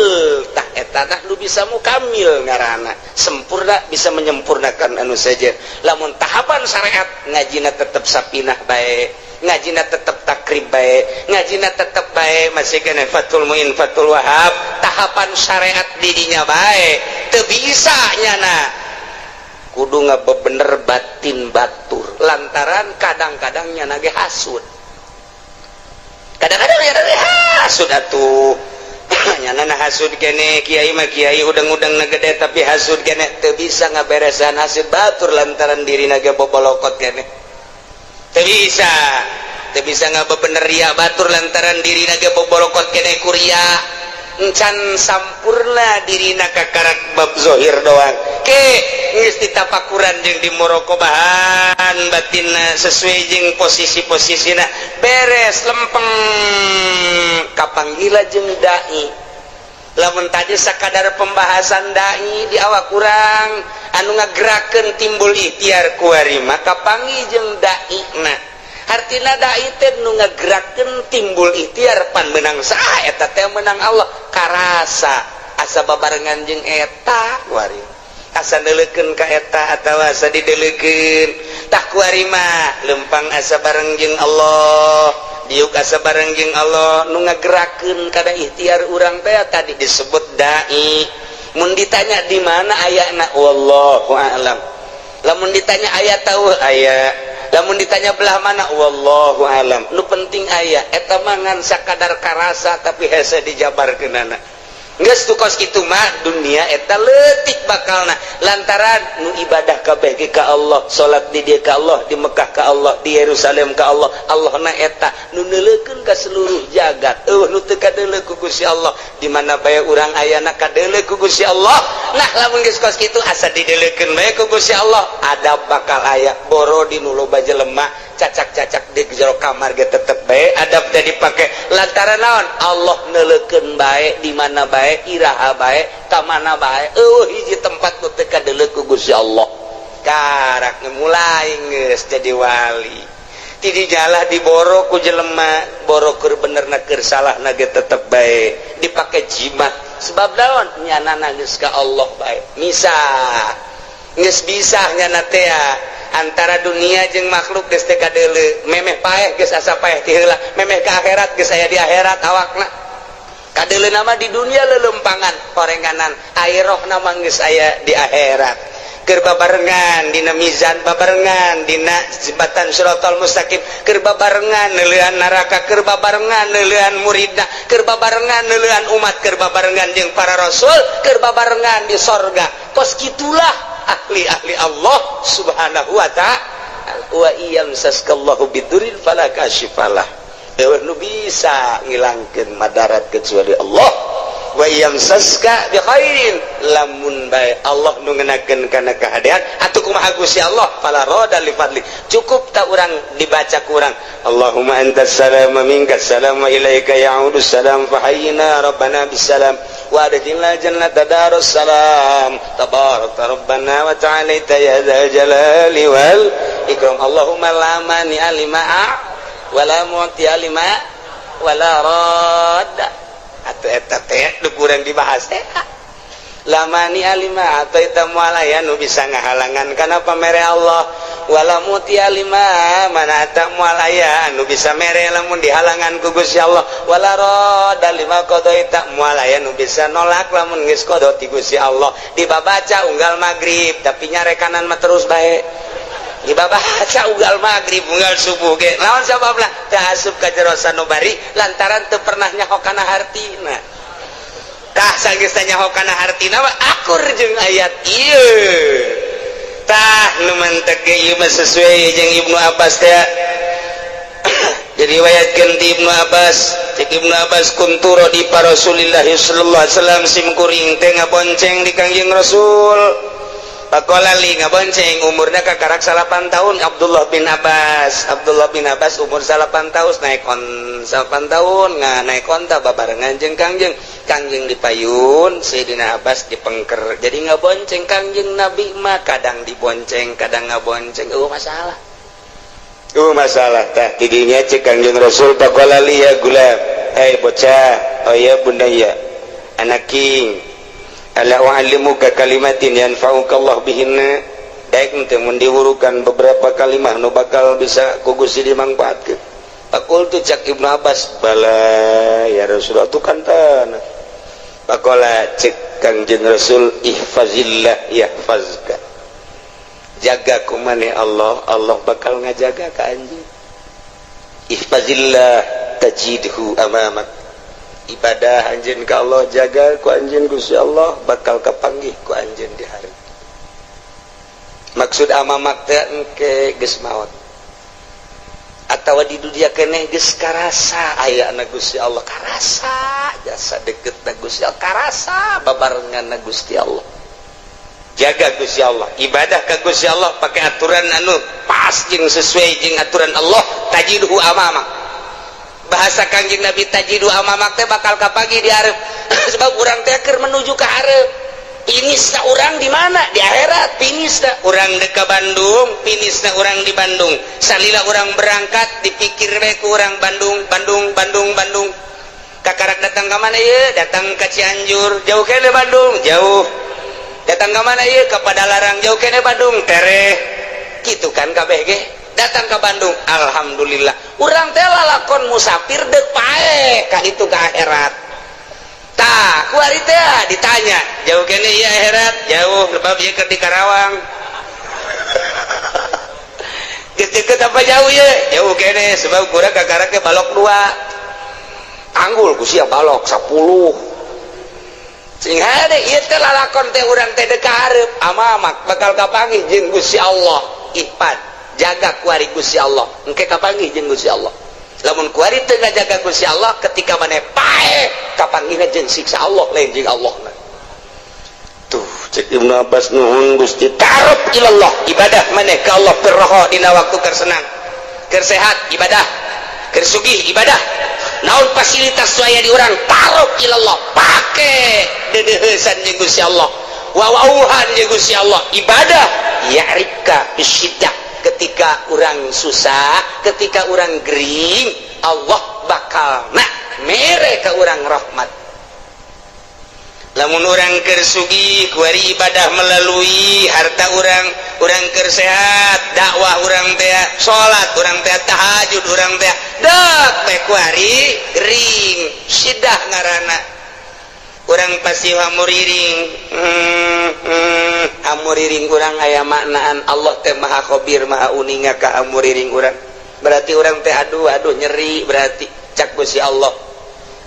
Tah, eta tah nu bisa mukamil ngaranna, sempurna, bisa menyempurnakan anu saja. Lamun tahapan syariat, ngajina tetep sapinah bae, ngajina tetep takrib bae, ngajina tetep bae, masih kena Fathul Muin, Fathul Wahab, tahapan syariat didinya bae teu bisa nyana, kudu ngabebener batin batur, lantaran kadang-kadang nyana ge hasud, kadang-kadang nyana ge hasud atuh. Nyana na hasud kene, kiai mah kiai udang-udang na gede, tapi hasud kene, teu bisa ngaberesan hasud batur lantaran diri ge bobolokot kene. Teu bisa, teu bisa ngabebener ria batur lantaran diri ge bobolokot kene kuria, encan sampurna dirina, kakarak bab zohir doang. Ke geus ditapakuran jeung di muraqabahan batinna sesuai jeung posisi-posisina, beres, lempeng, kapanggila jeung dai. Lamun tadi sakadar pembahasan dai di awak kurang anu ngagerakeun timbul ikhtiar, kuari maka panggih jeung dai. Nah, hartina dai teh nu ngagerakeun timbul ikhtiar. Pan menang saha eta teh? Menang Allah. Karasa asa babarengan jeung eta kuari, asa neuleukeun ka eta atawa asa dideulekeun. Tah, kuari mah lempang asa bareng jeung Allah, diuk asa bareng jeung Allah. Nu ngagerakeun kada ikhtiar urang teh tadi disebut dai. Mun ditanya di mana ayana, wallahu a'lam. Lamun ditanya aya tahu aya, lamun ditanya belah mana, wallahu alam. Nu penting aya. Eta mah ngan sakadar karasa, tapi hese dijabarkeunana. Geus tuh kos kitu mah dunia eta leutik bakalna, lantaran nu ibadah kabeh ge ka Allah, salat di dieu ka Allah, di Mekah ka Allah, di Yerusalem ka Allah. Allah na eta nu neuleukeun ka seluruh jagat, euweuh nu teu kadeuleu ku Gusti Allah. Di mana bae urang ayana kadeuleu ku Gusti Allah. Nah, lamun geus kos kitu, asa dideuleukeun bae ku Gusti Allah, adab bakal aya. Boro di nu loba jelema, cacak-cacak di jero kamar ge tetep bae adab teh dipake, lantaran naon? Allah neuleukeun bae di mana bae, iraha bae, ka mana bae. Euweuh hiji tempat nu teu kadeuleu ku Gusti Allah. Karak mulai geus jadi wali, ti dijalah diboro ku jelema, boro keur bener na keur salah na ge tetep bae dipake jimat. Sebab naon? Nyana geus ka Allah bae, misah geus bisa nyana teh antara dunia jeung makhluk geus teu kadeuleu. Memeh paeh geus asa paeh ti heula, memeh ka akhirat geus aya di akhirat awakna. Kadeuleu nama di dunia lelempangan horenganan, ai rohna mah geus aya di akhirat, keur babarengan dina mizan, babarengan dina jembatan Siratal Mustaqim, keur babarengan neuleuan neraka, keur babarengan neuleuan muridna, keur babarengan neuleuan umat, keur babarengan jeung para rasul, keur babarengan di sorga. Kos kitulah ahli-ahli Allah Subhanahu wa Ta'ala. Wa iyamsaskallahu bidurrin fala kasyifalah, euweuh nu bisa ngilangkeun madarat kecuali Allah. Wa yamsaska bi khairin, lamun bae Allah nu ngenakeun kana kahadean atuh kumaha Gusti Allah, fala radda li fadli. Cukup tak urang dibaca kurang, Allahumma antas salam, minkas salam, wa ilaika ya'udu salam, fahayyina rabbana bisalam wa adkhilna jannata darus salam, tabarakta rabbana wa ta'alaita ya dzal jalali wal ikram. Allahumma la mani'a lima wala mu'tiya lima wala radda. Atau eta teh nu kurang dibahas teh, la mani'a lima a'thaita, moal aya nu bisa ngahalangan kana pamere Allah, wala mu'tiya lima mana'ta, moal aya nu bisa mere lamun dihalangan ku Gusti Allah, wala radda lima qadaita, moal aya nu bisa nolak lamun geus qada ti Gusti Allah. Dibabaca unggal magrib, tapi nyarekanan mah terus bae dibabaca unggal maghrib, unggal subuh ge. Naon sababna? Teu asup ka jero sanubari, lantaran teu pernah nyaho kana hartina. Tah, sanggeus nyaho kana hartina mah akur jeung ayat ieu. Tah, nu mantek ge ieu mah sesuai jeung Ibnu Abbas teh. Diriwayatkeun ti Ibnu Abbas, cek Ibnu Abbas, kuntu radifa Rasulillah sallallahu alaihi wasallam, sim kuring teh ngabonceng di Kangjeng Rasul. Faqala li, ngabonceng umurnya kakarak 9 tahun Abdullah bin Abbas. Abdullah bin Abbas umur 9 tahun naik on 9 tahun nggak naik onta babarengan jeung Kangjeng. Kangjeng dipayun, Sayyidina Abbas dipengker, jadi ngabonceng Kangjeng Nabi mah, kadang dibonceng, kadang ngabonceng. Oh, masalah, oh, masalah. Tah, tidinya cek Kangjeng Rasul, faqala li, ya gulam, hey bocah, oh ya bunayya, anak king, ala u'allimuka kalimatin yanfa'uka Allah bihinna, daek teu mun diwurukan beberapa kalimah nu bakal bisa ku Gusti dimangfaatkeun? Faqultu, cak Ibnu Abbas, bala ya Rasulullah, tu kan tanah. Faqala, cek Kangjeng Rasul, ihfazillah yahfazka, jaga ku maneh Allah, Allah bakal ngajaga ka anjeun. Ihfazillah tajidhu amamak, ibadah anjeun ka Allah, jaga ku anjeun Gusti Allah, bakal kapanggih ku anjeun di hari. Maksud amamak teh engke geus maot atawa di dunia keneh geus karasa aya na Gusti Allah, karasa jasa deket na Gusti Allah, karasa babarengan na Gusti Allah. Jaga Gusti Allah, ibadah ke Gusti Allah pakai aturan anu pas jeung sesuai jeung aturan Allah, tajidhu amamak. Bahasa Kangjeng Nabi, tajidhu amamak teh bakal kapanggih di hareup, sebab urang teh keur menuju ke hareup. Finishna urang di mana? Di akhirat finishna. Urang dek ka Bandung, finishna urang di Bandung. Salila urang berangkat dipikir we ku urang Bandung, Bandung, Bandung, Bandung. Kakarak datang ke mana ya? Datang ke Cianjur, jauh kene Bandung, jauh. Datang ke mana ya? Ke Padalarang, jauh kene Bandung, tereh gitu kan. KBG datang ke Bandung, alhamdulillah. Urang teh lalakon musafir dek paeh ka itu, ke akhirat. Tah, kuari teh ditanya, jauh kene iya akhirat? Jauh, sebab ieu keur di Karawang. Geus deket apa jauh ya? Jauh kene, sebab kurang kakara ke balok dua. Anggul ku sia balok 10. Sing hade ieu teh lalakon teh urang teh dek hareup amamak bakal kapanggih jeung Gusti Allah. Ihfad, jaga kuari Gusti Allah, engke kapanggih jeung Gusti Allah. Lamun kuari teu ngajaga Gusti Allah, ketika maneh paeh, kapanggihna jeung siksa Allah, lain jeung Allah. Tuh, cek Ibnu Abbas, nuhun Gusti. Ta'arruf ilallah, ibadah maneh ka Allah firroha, dina waktu keur senang. Keur sehat ibadah, keur sugih ibadah, naon fasilitas aya di urang, ta'arruf ilallah, pake dedeheusan jeung Gusti Allah, wawauhan jeung Gusti Allah, ibadah. Ya'rifka bisyiddah, ketika orang susah, ketika orang gering, Allah bakal nak mere ke orang rahmat. Lamun orang keur sugih, kuari ibadah melalui harta orang. Orang keur sehat, dakwah orang teh, salat orang teh, tahajud orang teh. Dek teh kuari gering, sidah ngarana, urang pasti hamuriring, hamuriring urang aya maknaan. Allah teh maha khabir, maha uninga ka hamuriring urang. Berarti urang teh aduh aduh nyeri, berarti cak Gusti Allah,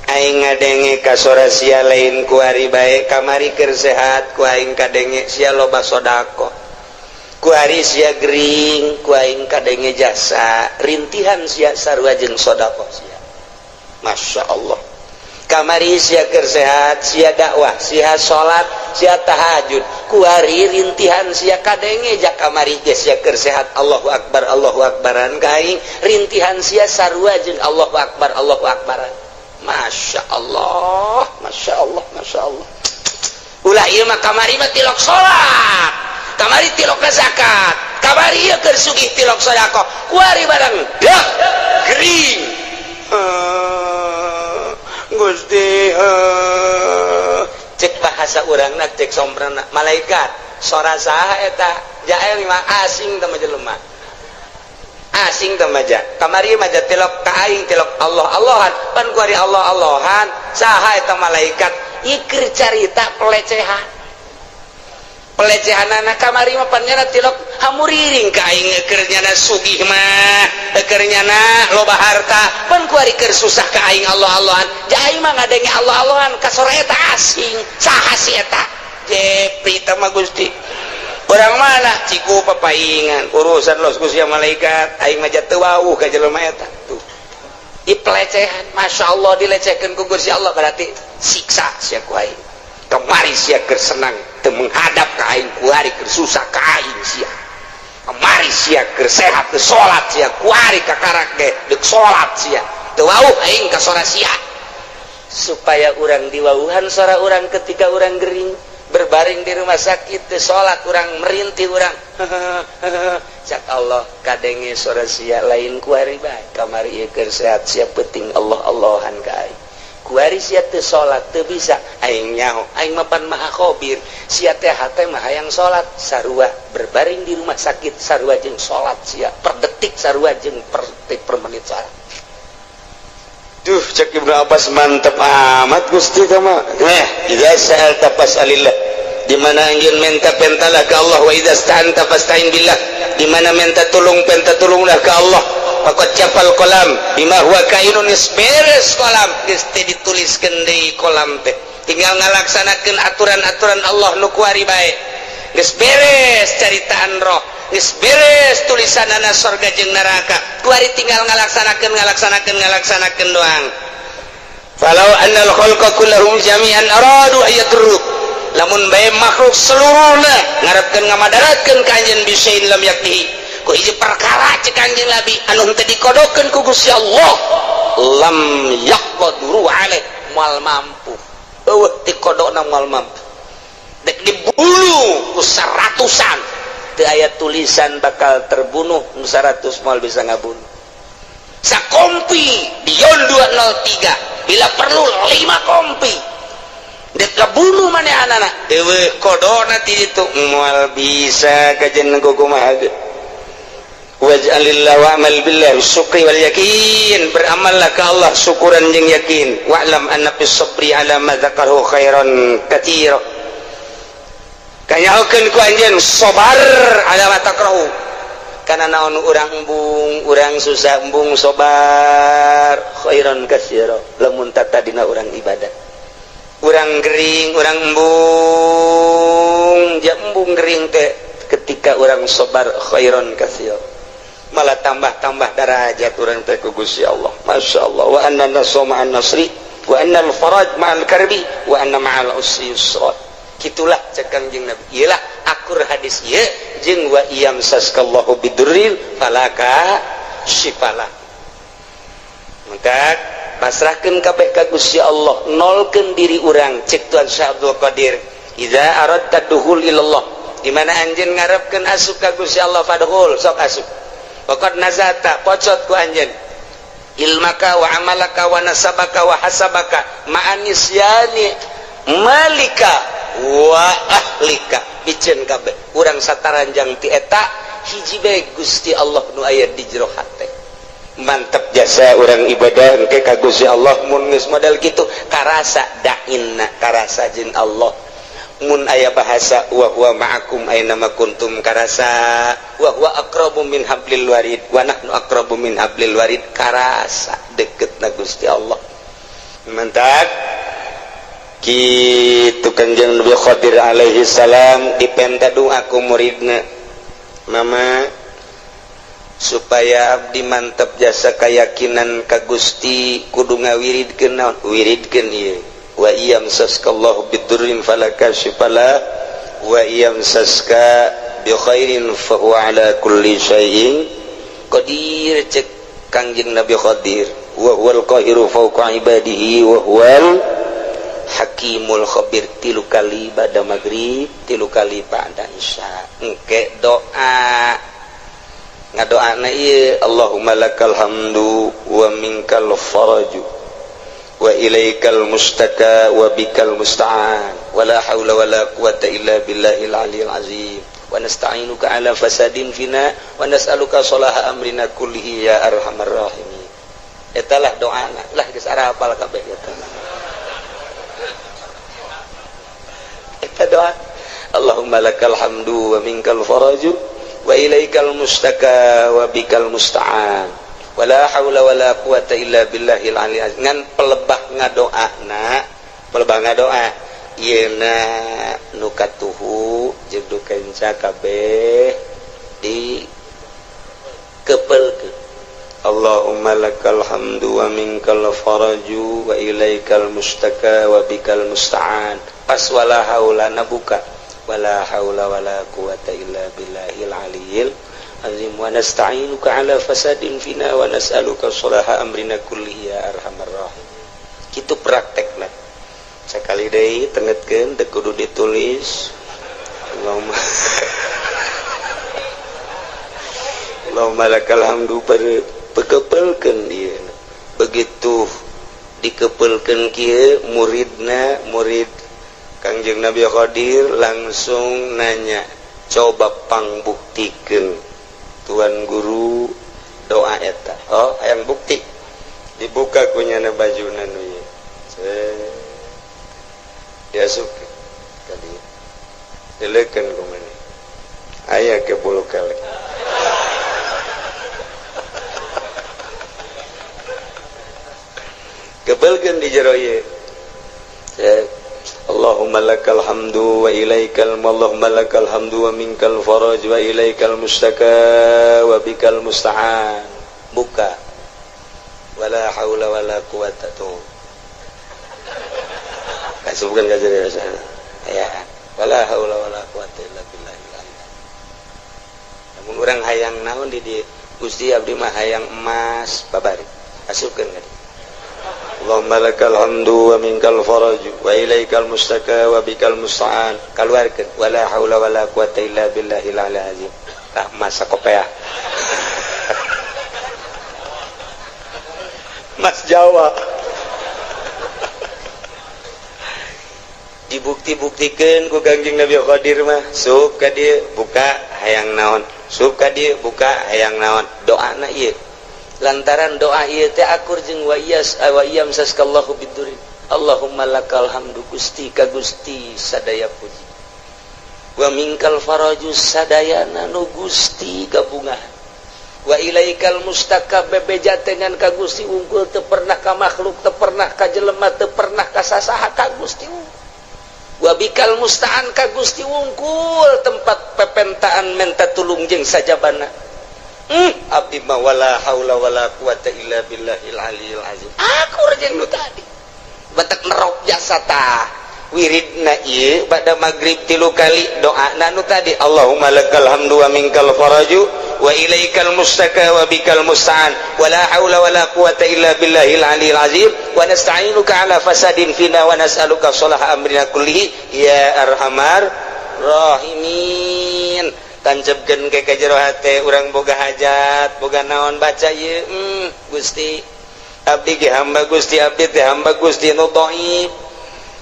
aing ngadenge ka sora sia lain kuari bae. Kamari keur sehat, ku aing kadenge sia loba sodako. Kuari sia gering, ku aing kadenge jasa rintihan sia sarua jeung sodako sia. Masya Allah. Kamari sia keur sehat, sia dakwah, sia salat, sia tahajud. Kuari rintihan sia kadenge. Jak kamari ge sia keur sehat, Allahu akbar, Allahu akbaran ka aing. Rintihan sia sarua jeung Allahu akbar, Allahu akbaran. Masya Allah, Masya Allah, Masya Allah. Ulah ieu mah. Kamari mah tilok salat, kamari tilok zakat, kamari ieu keur sugih tilok sedekah. Kuari barang dak gering, Gusti, cek bahasa urangna, cek somprana malaikat, sora saha eta? Jael mah asing teh mah, jelema asing teh mah. Kamari mah tilok ka aing, tilok Allah Allahan, pan kuari Allah Allahan, saha eta malaikat? Ikir carita pelecehan, pelecehan anak. Kamari mah pan nyana tilok hamuriring ka aing, keur nyana sugih mah, keur nyana loba harta, pan kuari keur susah ka aing Allah Allahan. Ja aing mah ngadenge Allah Allahan ka sora eta asing, saha si eta? Jepri teh mah, Gusti, orang mana? Ciku papaingan urusan los Gusti malaikat, aing mah teu wawuh ka jelema eta. Tuh i pelecehan, Masya Allah, dilecehkeun ku Gusti Allah. Berarti siksa sia ku aing. Kemari sia keur senang teu menghadap ka aing, kuari keur susah ka aing sia. Kemari sia keur sehat teu salat sia, kuari kakarak ge deuk salat sia, teu wawuh aing ka sora sia. Supaya urang diwauhan sora urang ketika urang gering, berbaring di rumah sakit, teu salat urang, merintih urang, cak Allah, kadenge sora sia lain kuari bae. Kamari ieu keur sehat sia penting Allah Allahan ka aing. Kuari sia teu salat, teu bisa, aing nyaho, aing mapan maha khabir. Sia teh hate mah hayang salat, sarua berbaring di rumah sakit sarua jeung salat sia, per detik sarua jeung per detik, per menit salat. Duh, cek Ibnu Abbas, mantep amat Gusti kama. Eh, idza sa'alta fas'alillah. Di mana anjeun minta, pentalah ke Allah. Wa idza sta'anta fasta'in billah. Di mana minta tolong, penta tolonglah ke Allah. Faqad jaffal qalam bima huwa kainun, beres kolam geus teh dituliskeun deui kolam teh. Tinggal ngalaksanakeun aturan-aturan Allah nu kuari bae. Geus beres caritaan roh, geus beres tulisanana sorga jeung neraka. Kuari tinggal ngalaksanakeun, ngalaksanakeun, ngalaksanakeun doang. Falau annal khalqa kullahum jami'an aradu ayadurruk, lamun bae makhluk seluruhna ngarepkeun ngamadaratkeun ka anjeun, bisain lam yaktihi, ku hiji perkara, cek Kanjeng Nabi, anu henteu dikodokeun ku Gusti Allah, lam yaqduru alaih, moal mampu. Eueuh dikodokna moal mampu. Dek dibunuh ku seratusan, teu aya tulisan bakal terbunuh, nu 100 moal bisa ngabunuh. Sakompi Dion 203, bila perlu 5 kompi dek kabunuh manehanana, eueuh kodona ti ditu, moal bisa kajen kumaha ge. Waj'alillah wa'mal billah syukri wal yakin, beramallah ke Allah syukuran jeung yakin. Wa'lam anna fis sabri ala ma dzakaru khairan katsira, kanyahokeun ku anjeun sabar ala ma takrahu, kana naon urang embung, urang susah embung, sabar, khairan katsira, lamun tatadina urang ibadah. Urang gering, urang embung, ja embung gering teh ketika urang sobar khairon katsir. Malah tambah-tambah darajat urang teh ku Gusti Allah. Masya Allah. Wa anna nasra ma'an nasri wa annal faraj ma'al karbi wa anna ma'al usri yusra. Kitulah cek Kangjeng Nabi. Iyalah akur hadis ieu jeung wa iyam saskallahu bidurrin falaka syifalah. Maka pasrahkeun kabeh ka Gusti Allah, nolkeun diri urang cek Tuan Syekh Abdul Qadir. Iza aradta duhul ilallah, di mana anjeun ngarepkeun asup ka Gusti Allah fadhul sok asup. Waqad nazata pocot ku anjeun ilmaka wa amalaka wa nasabaka wa hasabaka ma'anisyani malika wa ahlika biceun kabeh urang sataranjang ti eta hiji bae Gusti Allah nu aya di jero hate. Mantep jasa urang ibadah engke ka Gusti Allah mun geus model kitu karasa dainna karasa jeung Allah. Mun aya bahasa wa huwa ma'akum aina ma kuntum karasa wa huwa aqrabu min hablil warid wa nahnu aqrabu min hablil warid karasa deketna Gusti Allah. Mantap kitu Kanjeng Nabi Khadir alaihi salam dipenta doa ku muridna, mama supaya abdi mantep jasa keyakinan ka Gusti kudu ngawiridkeun naon wiridkeun ieu wa iyam saskallahu bidurrin falaka syifala wa iyam saska bi khairin fa huwa ala kulli syai'in qadir cek Kangjeng Nabi Khadir wa huwal qahiru fawqa ibadihi wa huwal hakimul khabir. 3 kali ba'da maghrib, 3 kali ba'da isya. Engke doa ngadoana ieu Allahumma lakal hamdu wa minkal faraju wa ilaikal mustaka wa bikal musta'an wa la haula wa la quwata illa billahil aliyil azim wa nasta'inuka ala fasadin fina wa nas'aluka salaha amrina kullihi ya arhamar rahimin. Etalah doana lah geus arapal kabeh eta. Eta doa Allahumma lakal hamdu wa minkal faraju wa ilaikal mustaka wa bikal musta'an wala haula wala quwata illa billahil aliyil azim. Ngan pelebah ngadoana, pelebah ngadoa yeuna nu katuhu jeung nu kenca kabeh di kepelkeun. Allahumma lakal hamdu wa minkal faraju wa ilaikal mustaka wa bikal musta'an. Pas wala haula nabuka wala haula wala quwata illa billahil aliyil azim wa nasta'inuka ala fasadin fina wa nas'aluka salaha amrina kullihi ya arhamar rahimin. Kitu praktekna. Sakali deui tengetkeun teu kudu ditulis. Allahumma Allahumma lakal hamdu pekepelkeun ieu. Begitu dikepelkeun kieu muridna, murid Kangjeng Nabi Khadir langsung nanya, coba pangbuktikeun tuan guru doa eta. Oh, hayang bukti. Dibuka kunyana bajuna nu ieu. Diasupkeun ka dieu. Dileukeun ku maneh. Aya ke bulu kelek. Kebelkeun di jero ieu. Allahumma lakal hamdu wa ilaikal Allahumma lakal hamdu wa minkal faraj wa ilaikal mustaka wa bikal musta'an. Buka. Wala haula wala quwata tuh. Kasubkeun ka jero ya. Wala haula wala quwata illa billah. Lamun urang hayang naon di dieu? Gusti abdi mah hayang emas babari. Asupkeun ka dieu. Allahumma lakal hamdu wa minkal faraj wa ilaikal mustaka wa bikal musta'an. Kaluarkeun wala haula wala quwata illa billahil aliyil azim. Tah masa kopea. Mas Jawa. Dibukti-buktikeun ku Kangjeng Nabi Khadir mah, sup ka dieu buka hayang naon, sup ka dieu buka hayang naon. Doana ieu. Lantaran doa ieu teh akur jeung wa iyas wa iyam saskallahu biduri. Allahumma lakal hamdu Gusti ka Gusti sadaya puji. Wa minkal faraju sadayana nu Gusti gabungan. Wa ilaikal mustaka, bebeja dengan ka Gusti wungkul, teu pernah ka makhluk, teu pernah ka jelema, teu pernah ka sasaha, ka Gusti. Wa bikal musta'an, ka Gusti wungkul tempat pepentaan menta tulung jeung sajabana. Abdi mah wala haula wala quwata illa billahil aliyil azim. Akur jeung nu tadi, batak nerop jasa tah wiridna ieu. Pada maghrib tilu kali doa nu tadi, Allahumma lakal hamdu wa minkal faraju wa ilaikal mustaka wa bikal musta'an wa la haula wa la quwata illa billahil aliyil azim wa nasta'inuka ala fasadin fina wa nas'aluka salaha amrina kullihi ya arhamar rahimin. Tancapkeun ke jero hate. Urang boga hajat, boga naon, baca ieu. Gusti, abdi ge hamba Gusti, abdi teh hamba Gusti nu dhaif,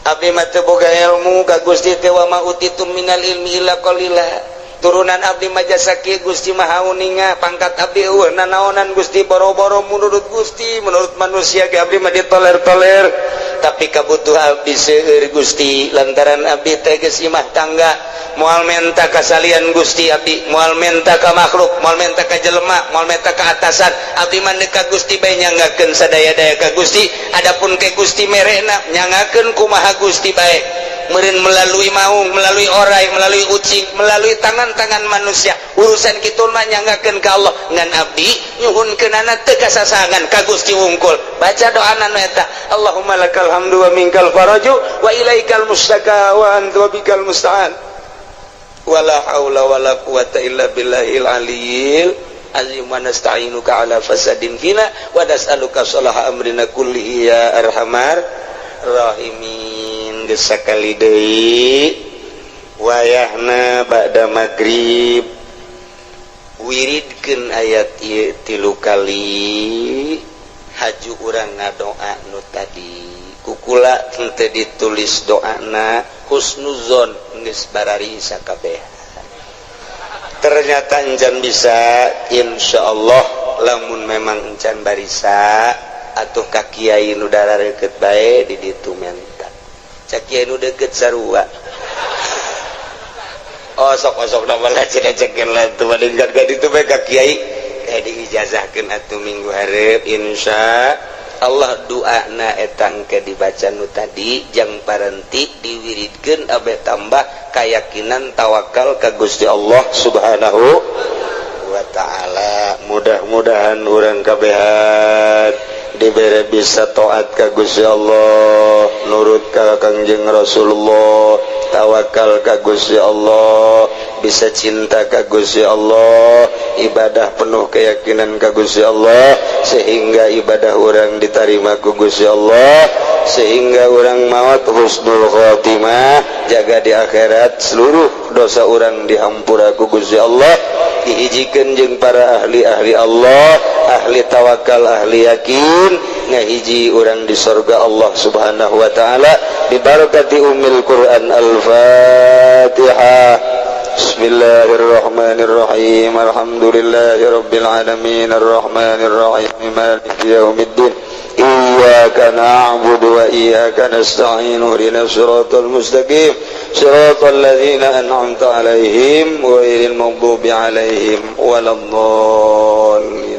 abdi mah teu boga ilmu ka Gusti teh, wa ma utitum minal ilmi illa qalila. Turunan abdi mah jasa kieu, Gusti Maha Uninga. Pangkat abdi euweuh nanaonan, Gusti, boro-boro menurut Gusti, menurut manusia ge abdi mah ditoler-toler, tapi kabutuh abdi seueur, Gusti, lantaran abdi teh geus imah tangga, moal menta ka salian Gusti. Abdi moal menta ka makhluk, moal menta ka jelema, moal menta ka atasan. Abdi mah ka Gusti bae, nyanggakeun sadaya-daya ka Gusti. Adapun ke Gusti merena, nyanggakeun kumaha Gusti bae meureun, melalui maung, melalui orai, melalui ucing, melalui tangan-tangan manusia. Urusan kitu mah nyanggakeun ka Allah. Ngan abdi nyuhunkeunana teu kasasangan, ka Gusti wungkul. Baca doa nu eta, Allahumma lakal hamdu wa minkal faraju wa ilaikal mustaka wa anta wa bikal musta'an wala haula wala quwata illa billahil aliyil azim wa nasta'inuka ala fasadin fina wa nas'aluka salaha amrina kullihi ya arhamar rahimin. Geus sakali deui, wayahna ba'da maghrib, wiridkeun ayat ieu tilu kali, haju urang ngadoa nu tadi. Kukula henteu ditulis doana, husnuzon geus barari sakabeh. Ternyata encan bisa. Insyaallah lamun memang encan barisa atuh ka kiai nu deket bae di ditu, menta cak kiai nu deket sarua. Oh, sok sok nama lah cenah cekeun lah tuh bandingkan ka ditu bae ka kiai, kayak diijazahkeun atuh minggu hareup. Insya Allah doana eta engke dibaca nu tadi, jang parenti diwiridkeun abe tambah keyakinan tawakal ka Gusti Allah Subhanahu wa Ta'ala. Mudah-mudahan urang kabehan dibere bisa taat ka Gusti Allah, nurut ka Kangjeng Rasulullah, tawakal ka Gusti Allah, bisa cinta ka Gusti Allah, ibadah penuh keyakinan ka Gusti Allah, sehingga ibadah urang diterima ku Gusti Allah, sehingga urang maut husnul khotimah, jaga di akhirat seluruh dosa urang dihampura ku Gusti Allah, dihijikeun jeung para ahli-ahli Allah, ahli tawakal, ahli yakin, ngahiji urang di sorga Allah Subhanahu wa Ta'ala, bibarakati umil Quran. Al-Fatihah. Bismillahirrahmanirrahim. Alhamdulillahirabbil alamin arrahmanir rahim maliki yaumiddin. Iyyaka na'budu wa iyyaka nasta'in ihdinas siratal mustaqim siratal ladzina an'amta 'alaihim ghairil maghdubi 'alaihim waladdallin.